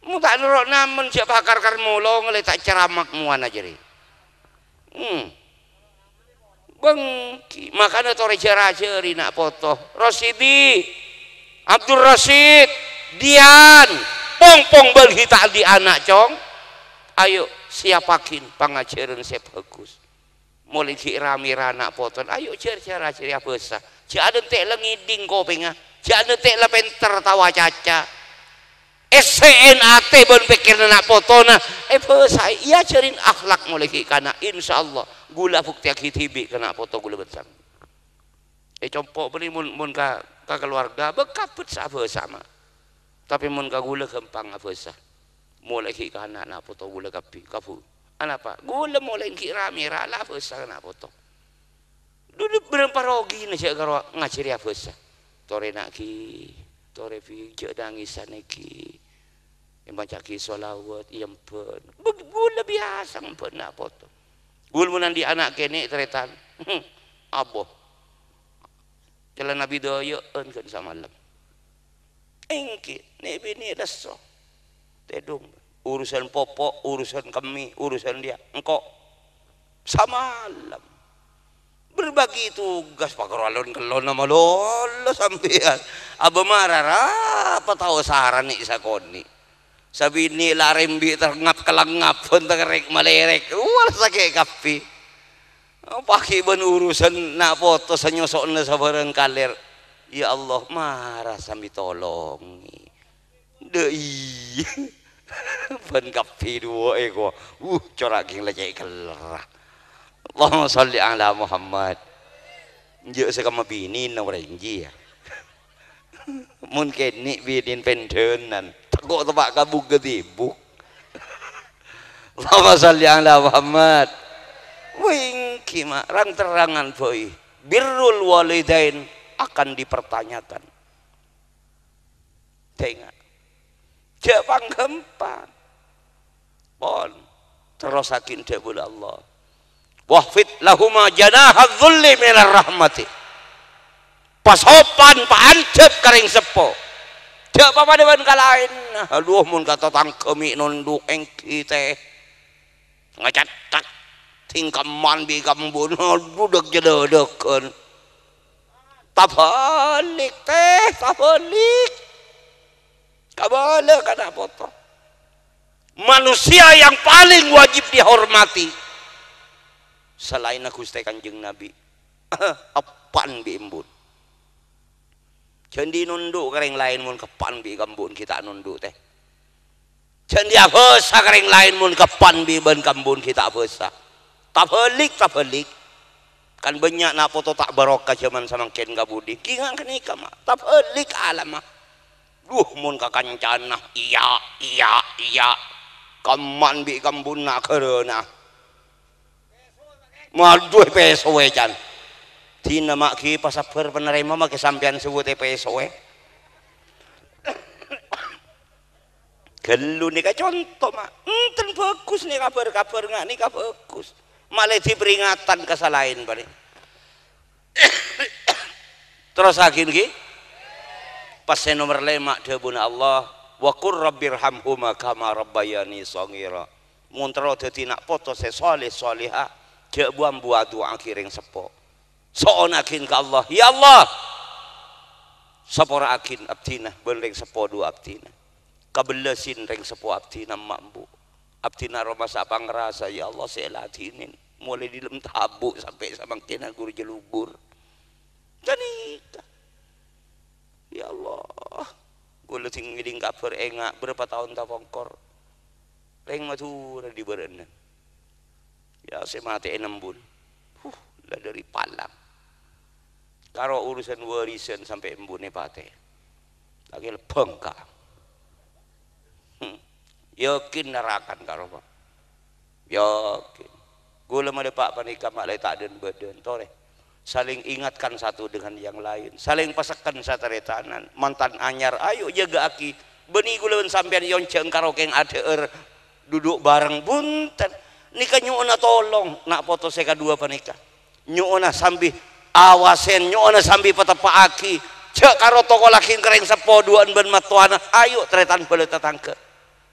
Mon ta' noro' namen, jhâ' pakar-kar molonga lè ta' ceramak mowana jârèya. Hmm. Bengki, makana torè jhâ' rajhâri na' poto. Rosidi, Abdul Rasid, Dian, pong-pong bâlghi ta' andi' ana', Cong. Ayo, siapaghin pangajhârân sè bhâghus. Molaè ghi' ra-mèra na' potona. Ayo, jhâr-jhâr rajhâri abhâsa. Jhâ' adhânte' la ngèdhing kopèngnga, jhâ' adhânte' la pènter tao acaca. Èssè'è atè bân pèkkèranna na' potona, èbhâsaè, èajhâri akhlak molaè ghi' kana'. Insyaallah, ghulâ abuktèyaghi dhibi' ka na' poto ghulâ bân sampèyan. È compo' bânnè mon, mon ka, ka kalowarga, bâ-, kabbhi sa abhâsa, Ma'. Tapè mon ka ghulâ ghâmpang abhâsa. Molaè ghi' kana' na' poto ghulâ kabbhi, kabbhi. Anapa? Ghulâ molaè ghi' ramè ra la abhâsa na' poto. Dhu-, dhu-, bârâmpa rogina jhâ' karo ngajhâri abhâsa. Torè na' ghi, torè bi, jhâ' nangèsan ghi. Èmaca'aghi sholawat, èyembhân. Bâ-, ghulâ biyasa èyembhân na' poto. Ghulâ mon andi' ana' kènè', tarètan. Abo. Calana bidaya'an ghân samalem. Èngghi, nè' binè' lesso. Tèdung. Urusan popo', urusan kemmè, urusan dhiyâ. Engko'. Samalem. Berbagi tugas, pakaro alon-kellonna malolo sampèyan. Abâ mara ra patao saran nè' sakonè'. Sabinè' la rembi' terngap-kelengngap, bân terrèk-malèrèk. Wah, sakè' kabbhi. Paghi' bân urusan na' poto sè nyoso'na sabârâng kalèr. Ya Allah, mara sambi tolongè. Dâ' iyâ. Bân kabbhi duwâ' èko. Uh, cora' ghi' la cè' kellerra. Allahumma shalli ala Muhammad. Jhâ' sè kamma binèna orèng jiyâ. Mon kènè' binèn pendhânan, tako' teppa' ka buk-ghâdibuk. Allahumma shalli ala Muhammad. Wèngghi, Ma', rang-terrangan bhâi. Birrul walidain akan dipertanyakan. Tenga'. Jhâ' pangghâmpang. Pon. Terrossaghi dhâbuna Allah. "Wakhfid lahuma janahadz-dzulli minar rahmati." Pasopan, paandhâp ka rèng seppo. Jhâ' papadâ bân ka laènna. Adhu, mon ka tatangghâ mè' nondhu' èngghi tè. Ngacèthak. Tingkaman bi' kambun. Adhu, dhâk-jhâdhâghân. Tabhâlik, tè, tabhâlik. Kabâlâ ka na' poto. Manusia yang paling wajib dihormati salaènna Ghustè Kanjeng Nabi, eppa'na bi' embun. Jhâ' andi' nondhu' ka rèng laèn mon eppa'na bi' kambun ghi' ta' nondhu', tè. Jhâ' andi' abhâsa ka rèng laèn mon eppa'na bi' bân kambun ghi' ta' abhâsa. Tabhâlik, tabhâlik. Kan bânnya' na' poto ta' barokah jhâman samangkèn ka budi. Ghi' nga' ghânèka, Ma'. Tabhâlik alamma. Dhuh, mon ka kancana, iyâ, iyâ, iyâ. Kemma'an bi' kambunna ghârâna. Madhu, pèsowè, can. Dina, Ma', ghi' pasabbhâr panarèma, make sampèyan sebut è pèsowè. Ghâllu nèka conto, Ma'. Enten bhâghus nèka kabhâr-kabhâr nga' nèka bhâghus. Malè dhi peringatan ka salaèn panè. Terrossaghi, ngghi. Pas sè nomer lèma' dhâbuna Allah, "Wa qur rabbirhamhuma kama rabbayani shaghira." Mon terro dhâddhi na' poto sè sholeh sholehah, jhâ' bu-ambu adu'aaghi rèng seppo. So'onaghin ka Allah, "Ya Allah, sapora'aghin abdhina bân rèng seppo duwâ' abdhina. Kabellassin rèng seppo abdhina emma' embu'. Abdhina aromasa apangrasa, ya Allah, sè èladhinè. Molaè dâlem tabu' sampè' samangkèn anggur jhâlubur." Ghânèka. Ya Allah, kaulâ sè ngèdhing kabhâr enga' bârâmpa taon tapongkor. Rèng Madhurâ dibârâ'ân. Ya, sè matè è nembun. Huh, la dâri Palang. Karo urusan warisan sampè' embunè patè. Lagi lebbhâng ka. Hmm. Yakin narakan karo, Pak. Yakin. Kaulâ malè, Pak, panèka malè ta' dân-bâdân, torè. Saling ingatkan satu dengan yang lain. Saling pasekken sataretanan. Mantan anyar, ayo jaga'aghi. Bânnè kaulâ bân sampèyan èyonjhâng karo kèng adhâ'âr. Duduk bareng, bhunten. Nèka nyo'ona tolong, na' poto sè kaduwâ panèka. Nyo'ona sambi awasèn, nyo'ona sambi pateppa'aghi. Jhâ' karo tokollaghi ka rèng seppo duwâ'ân bân mattowana. Ayo, tarètan bhâlâ tatangghâ.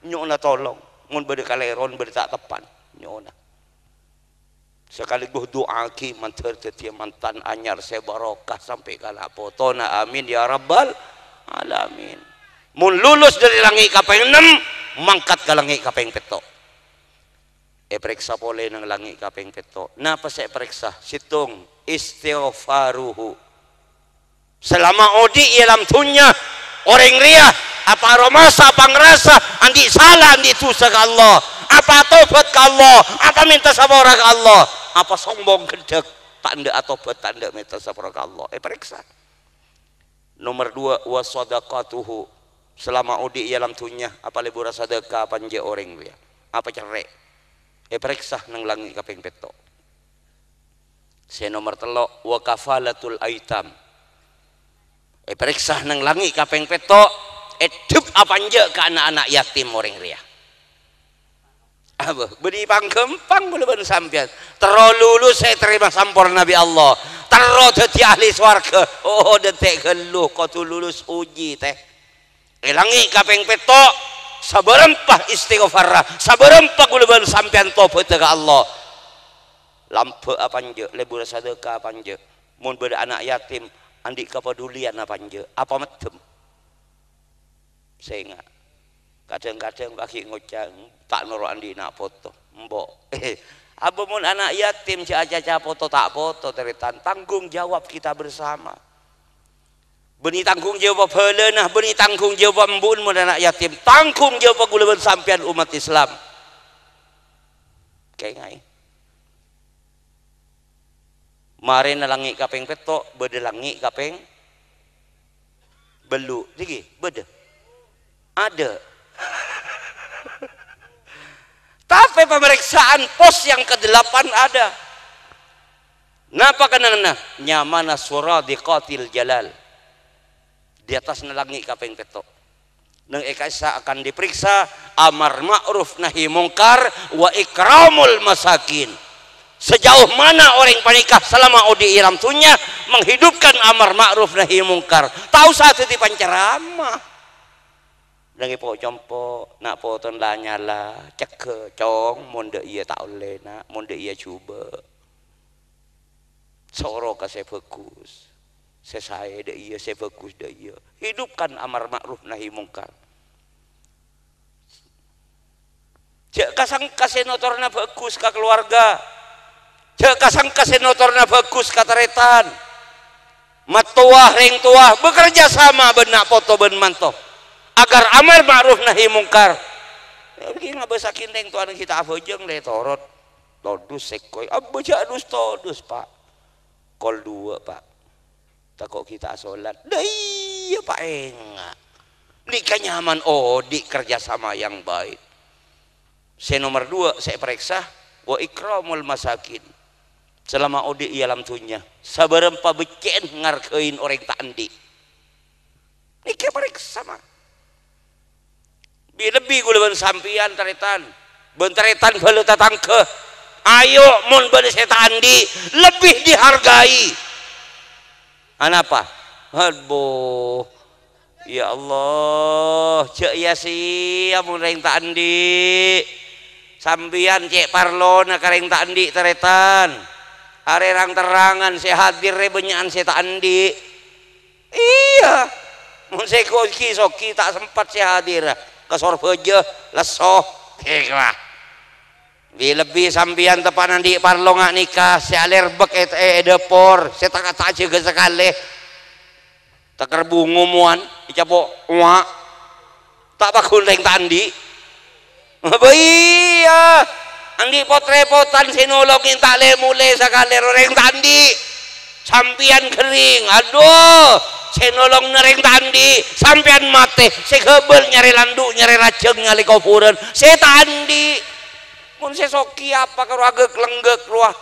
Nyo'ona tolong. Mon bâdâ kalèron, bâdâ ta' teppan. Nyo'ona. Sakalèghus du'aaghi mandhâr dhâddhiyâ mantan anyar sè barokah sampè' ka na' potona. Amin ya rabbal alamin. Mon lulus dâri langngè' kapèng ennem, mangkat ka langngè' kapèng pètto'. Èparèksa polè neng langngè' kapèng pètto'. Napa sè èparèksa? Sèttong, istighfaruhu. Salama odi' è alam dhunnya, orèng rèya apa aromasa, apa ngarasa andi' sala, andi' dhusa ka Allah, apa atobhât ka Allah, apa mènta sapora ka Allah, apa sombong ghendhâk, ta' endâ' atobhât, ta' endâ' mènta sapora ka Allah. Èparèksa. Nomer duwâ', wa shadaqatuhu. Salama odi' è alam dhunnya, apa lebura sadhâka apa enjâ' orèng rèya, apa cerrè'. Èparèksa neng langngè' kapèng pètto'. Sè nomer tello', wa kafalatul aitam. Èparèksa neng langngè' kapèng pètto', èdhep apa enjâ' ka na'-ana' yatim orèng rèya. Abâ, bânnè pangghâmpang kaulâ bân sampèyan. Terro lulus sè ètarèma samporna bi' Allah. Terro dhâddhi ahli sowarghâ. Oh, dântè' ghâllu kodhu lulus uji, tè. È langngè' kapèng pètto', sabârâmpa istighfarra, sabârâmpa kaulâ bân sampèyan tobhâdhâ ka Allah. Lambâ' apa enjâ', lebura sadhâka apa enjâ'. Mon bâdâ ana' yatim, andi' kapaduliyân apa enjâ', apa mèddem? Sènga'. Kadhâng-kadhâng paghi' ngoca', "Ta' noro' andi' na' poto." Embo'. Abâ mon ana' yatim, jhâ' acaca poto, ta' poto, tarètan. Tanggung jawab kita bersama. Bânnè tanggung jawab bhâlâna, bânnè tanggung jawab embu'en mon ana' yatim. Tanggung jawab kaulâ bân sampèyan ommat Islam. Kaènga'è. Marèna langngè' kapèng pètto', bâdâ langngè' kapèng bellu'. Nèkè, bâdâ? Ada. Tapè pamrèksaan pos yang kedelapan ada. Napa kennengnganna? Nyamana Suradiqatil Jalal. Di attasna langngè' kapèng pètto'. Neng è ka'issa' akan diperiksa amar ma'ruf nahi mungkar wa ikramul masakin. Sejauh mana orèng panèka salama odi' è alam dhunnya menghidupkan amar ma'ruf nahi mungkar? Ta' osa dhâddhi panceramah. Neng è po'-compo', na' potona la nyala, cegghâ', "Cong, mon dâ' iyâ ta' ollè, na', mon dâ' iyâ jhubâ'." Soro ka sè bhâghus, sè saè dâ' iyâ, sè bhâghus dâ' iyâ. Hidupkan amar ma'ruf nahi mungkar. Jhâ' ka-sangka sè notorna bhâghus ka kalowarga. Jhâ' ka-sangka sè notorna bhâghus ka tarètan. Mattowa, rèng towa, bekerja sama bân na' poto bân manto. Agar amar ma'ruf nahi mungkar. Ènggi ngabâsaghi rèng towana ghi' ta' abhâjâng lè torot. Todus sèkoy. Abbâ jhâ' dus-todus, Pa'. Kol duwâ', Pa'. Tako' ghi' ta' asolat. Dâ' iyâ, Pa', enga'. Nèka nyaman odi' kerja sama yang baik. Sè nomer duwâ' sè èparèksa, wa ikramul masakin. Salama odi' è alam dhunnya, sabârâmpa beccè'en ngarghâi orèng ta' andi'. Nèka èparèksa, Ma. Bi-, lebbi kaulâ bân sampèyan, tarètan. Bân tarètan bhâlâ tatangghâ. Ayo, mon bâdâ sè ta' andi', lebbi dihargai. Anapa? Aduh. Ya Allah, jhâ' sia-sia mon rèng ta' andi'. Sampèyan cè' parlona ka rèng ta' andi', tarètan. Arè rang-terrangan sè hadir rè bânnya'an sè ta' andi'. Iyâ. Mon sè ghi-soghi ta' sempat sè hadir. Ka Sorbhâjâ, lesso. Ghâ'. Bi-, lebbi sampèyan teppa'na andi' parlo nga' nèka, sè alèrbek è, è, è dâpor, sè ta', ta' ajâgâ sakalè. Taker bungo mowan, ècapo', wa'. Ta' paghun rèng ta' andi'. Bâ iyâ, andi' pot-rèpotan sè nolongè ta' lè-molè sakalè ro rèng ta' andi'. Sampèyan ghâring, aduh, sè nolongna rèng ta' andi'. Sampèyan matè, sè ghâbâl nyarè landu', nyarè rajâng nyalè kobhurân, sè ta' andi'. Mon sè soghi apa karo agek-lenggek rowa.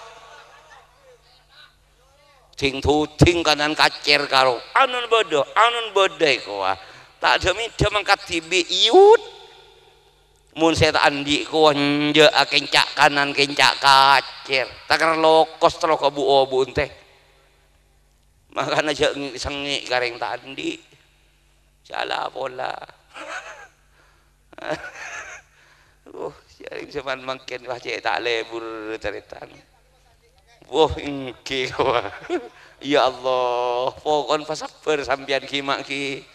Ding-duding kanan kacèr karo, "Anun bâdâ, anun bâdâ," èkowa. Ta' dâ-mindâ mangkat dhibi', iyut. Mon sè ta' andi' kowa enjâ' akènca' kanan, kènca' kacèr. Taker lokos terro ka bu-obu entè. Makana jhâ' ngi-, sengngè' ka rèng ta' andi'. Sala pola. Uh, jhâ' rèng jhâman mangkèn, wah, cè' ta' lebur, tarètan. Wah, èngghi, wah. Ya Allah, pokon pasabbhâr sampèyan ghi, Ma', ghi.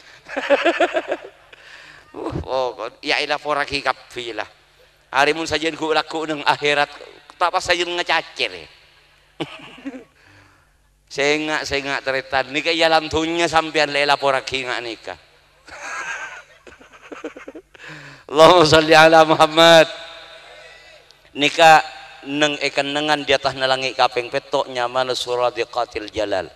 Uh, pokon. Ya, èlaporraghi kabbhi, la. Arè mon sajân ghu-, lagghu' neng akhèrat, ta' pas sajân ngacacèr, ya. Sènga', sènga' tarètan. Nèka è alam dhunnya sampèyan la èlaporraghi nga' nèka. Allahumma shalli ala Muhammad. Nèka neng è kennengngan di attasna langngè' kapèng pètto' nyamana Suradiqatil Jalal.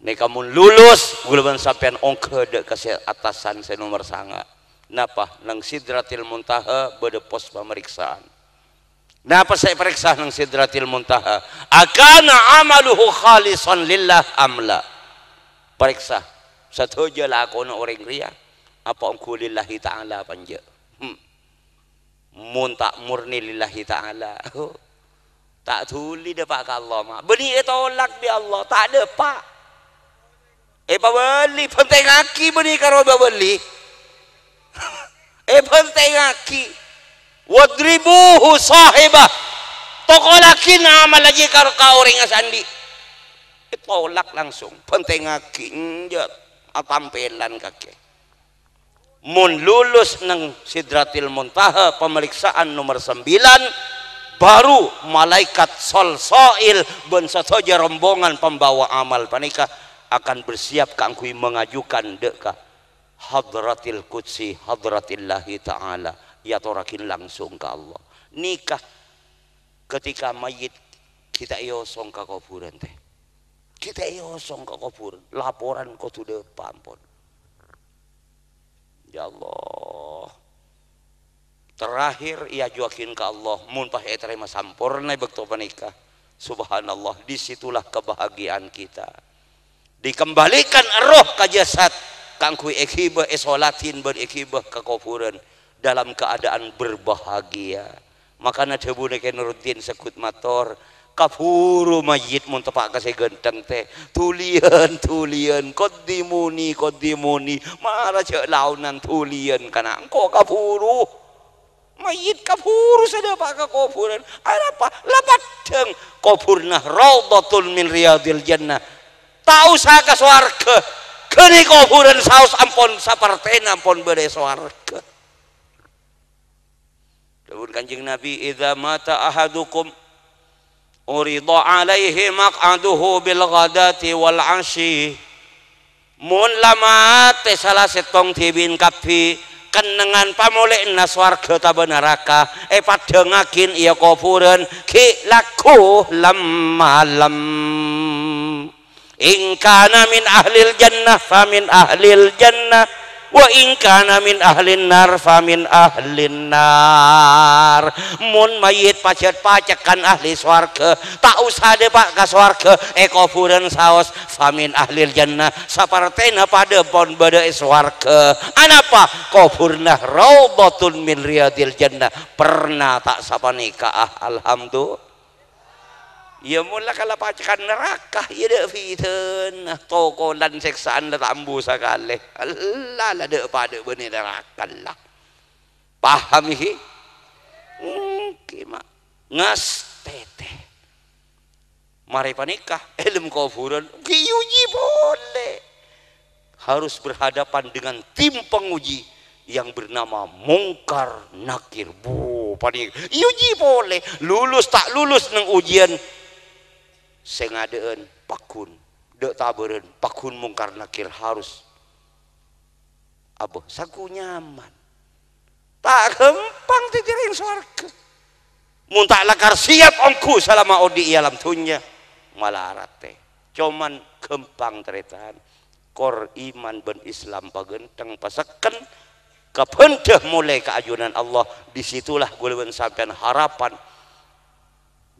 Nèka mon lulus, ghulâ bân sampèyan ongghâ dâ' ka sè attasan sè nomer sanga'. Napa? Neng Sidratil Muntaha bâdâ pos pamariksaan. Napa sè èparèksa neng Sidratil Muntaha? Akana amaluhu khalisan lillah am la? Parèksa sadhâjâ lakona orèng rèya, apa ongghu lillahi ta'ala apa enjâ'? Hmm. Mon ta' morni lillahi ta'ala, ta' dhuli dâpa' ka Allah, ma'. Bânnè ètolak bi' Allah, ta' dâpa'. Èpabâli, bhântèngaghi bânnè karo èpabâli. Èbhântèngaghi. Wadribuhu shahibah. Tokollaghi amalla jiyâ karo ka orèngnga sè andi'. Ètolak langsung, bhântèngaghi, enjâ' atampèlan kakè. Mon lulus neng Sidratil Muntaha, pemeriksaan nomor sembilan, baru malaikat Sol So'il bân sadhâjâ rombongan pembawa amal panèka akan bersiap kaangghuy mengajukan dâ' ka Hadratil Qudsi, Hadratillahi Ta'ala, èyatorraghi langsung ka Allah. Nèka ketika mayyit kita èosong ka kobhurân, tè. Kita èosong ka kobhurân, laporan kodhu dâpa' ampon. Ya Allah. Terakhir, èajuwâghin ka Allah, mon pas ètarèma samporna è bâkto panèka. Subhanallah, di situlah kebahagiaan kita. Dikembalikan roh ka jasad, kaangghuy èghibâ, èsoladhin bân èghibâ ka kobhurân dalam keadaan berbahagia. Makana dhâbuna Kè Nuruddin Seggut mator, "Kabhuru mayyit mon teppa' ka sè ghântheng, tè. Dhuliyân, dhuliyân, qaddimuni, qaddimuni. Mara jhâ' laonan, dhuliyân, kana' engko' kabhuru." Mayyit kabhuru sè dâpa' ka kobhurân. Arapa? La paddhâng kobhurna raudhatun min riyadil jannah. Ta' osa ka sowarghâ. Ghâni kobhurân saos ampon sapartèna ampon bâdâ è sowarghâ. Dhâbuna Kanjeng Nabi, "Idza mata ahadukum urida alaihi maq'aduhu bil ghadati wal 'ashyi." Mon la matè sala sèttong dhibi'en kabbhi, kennengngan pamolè'anna sowarghâ otabâ naraka èpaddhângaghin, iyâ kobhurân, ghi' lagghu lem-malem. In kana min ahlil jannah fa min ahlil jannah, wa in kana min ahlin nar fa min ahlin nar. Mon mayyit pajhât-pajhât kan ahli sowarghâ, ta' osa dâpa' ka sowarghâ, è kobhurân saos, "Fa min ahlil jannah," sapartèna padâ pon bâdâ è sowarghâ. Anapa? Kobhurna raudhatun min riyadil jannah. Perna ta' sapanèka, ah, alhamdu-, Iyâ, mon la kala pajhât kan naraka, iyâ dâ' bhidhâna, tokolan sèksaan la ta' ambu sakalè. Allah, la dâ' padâ bânnè naraka, la. Paham, ghi? Èngghi, ma'. Ngastètè. Marè panèka, è dâlem kobhurân, ghi' èuji polè. Harus berhadapan dengan tim penguji yang bernama Mungkar Nakir. Bu, panèka èuji polè, lulus ta' lulus neng ujian sè ngadâ'ân pagghun, dâ' tabârân pagghun Mungkar Nakir harus abâ, saku nyaman. Ta' ghâmpang dhâddhi rèng sowarghâ. Mon ta' lakar siap ongghu salama odi' è alam dhunnya, malaratè. Coman ghâmpang tarètan. Kor iman bân Islam paghântheng pasekken, kabhândhâ molè ka ajunan Allah, di situlah ghulâ bân sampèyan harapan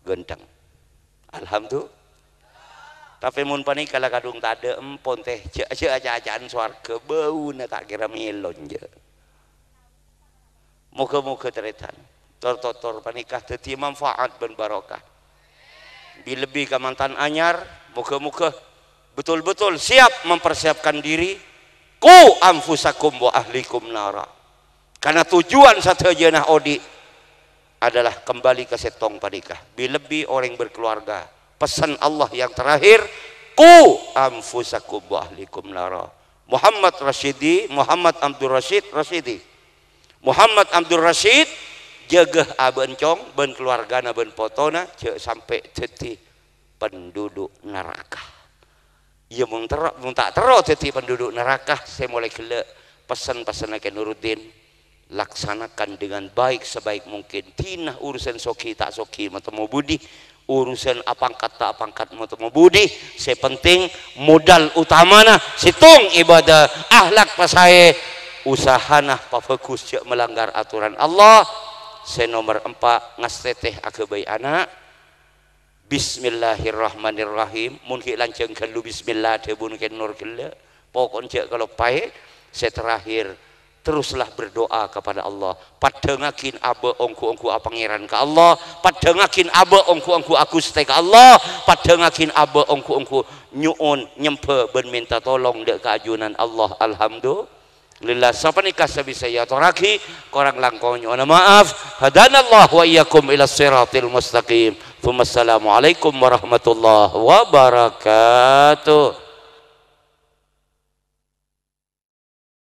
ghântheng. Alhamdulillah. Tapè mon panèka la kadhung tadâ' empon tè, jhâ', jhâ' aca'-aca'an sowarghâ, bâuna ta' kèra mèlo, jhâ'. Moghâ-moghâ tarètan, tor-totor panèka dhâddhi manfaat bân barokah. Bi-, lebbi ka mantan anyar, moghâ-moghâ betul-betul siap mempersiapkan diri. Qu anfusakum wa ahlikum nara. Karena tujuan sadhâjâna odi' adalah kembali ka sèttong panèka. Bi-, lebbi orèng berkeluarga. Pesan Allah yang terakhir, "Qu anfusakum wa ahlikum nara." Muhammad Rasyidi, Muhammad Abdul Rasyid Rasyidi. Muhammad Abdul Rasyid, jâgâ abâ' encong bân keluargana bân potona, jhâ' sampè' dhâddhi penduduk naraka. Iyâ, mon terro, mon ta' terro dhâddhi penduduk neraka, sè molaè ghellâ' pessen-pessenna Kè Nuruddin, laksanakan dengan baik sebaik mungkin. Dina urusan soghi ta' soghi matemmo budi, urusan apangkat ta' apangkat matemmo budi, sè penting modal utamana sèttong ibadah, akhlak pasaè, usahana pabhâghus jhâ' melanggar aturan Allah. Sè nomer empa', ngastètè aghâbây ana'. Bismillahirrahmanirrahim. Mon ghi' lanjhâng ghâllu bismillah dhâbuna Kè Nur ghellâ'. Pokokna jhâ' kaloppaè. Sè terakhir, teruslah berdoa kepada Allah. Paddhângngaghin abâ' ongghu-ongghu apangèran ka Allah. Paddhângngaghin abâ' ongghu-ongghu aghustè ka Allah. Paddhângngaghin abâ' ongghu-ongghu nyo'on, nyembhâ, bân mènta tolong dâ' ka ajunan Allah. Alhamdulillah. Lillah, sapanèka sè bisa èatorraghi, korang langkong nyo'ona ma'af. Hadanallahu wa iyyakum ila siratil mustaqim. Tsumma assalamualaikum warahmatullahi wabarakatuh.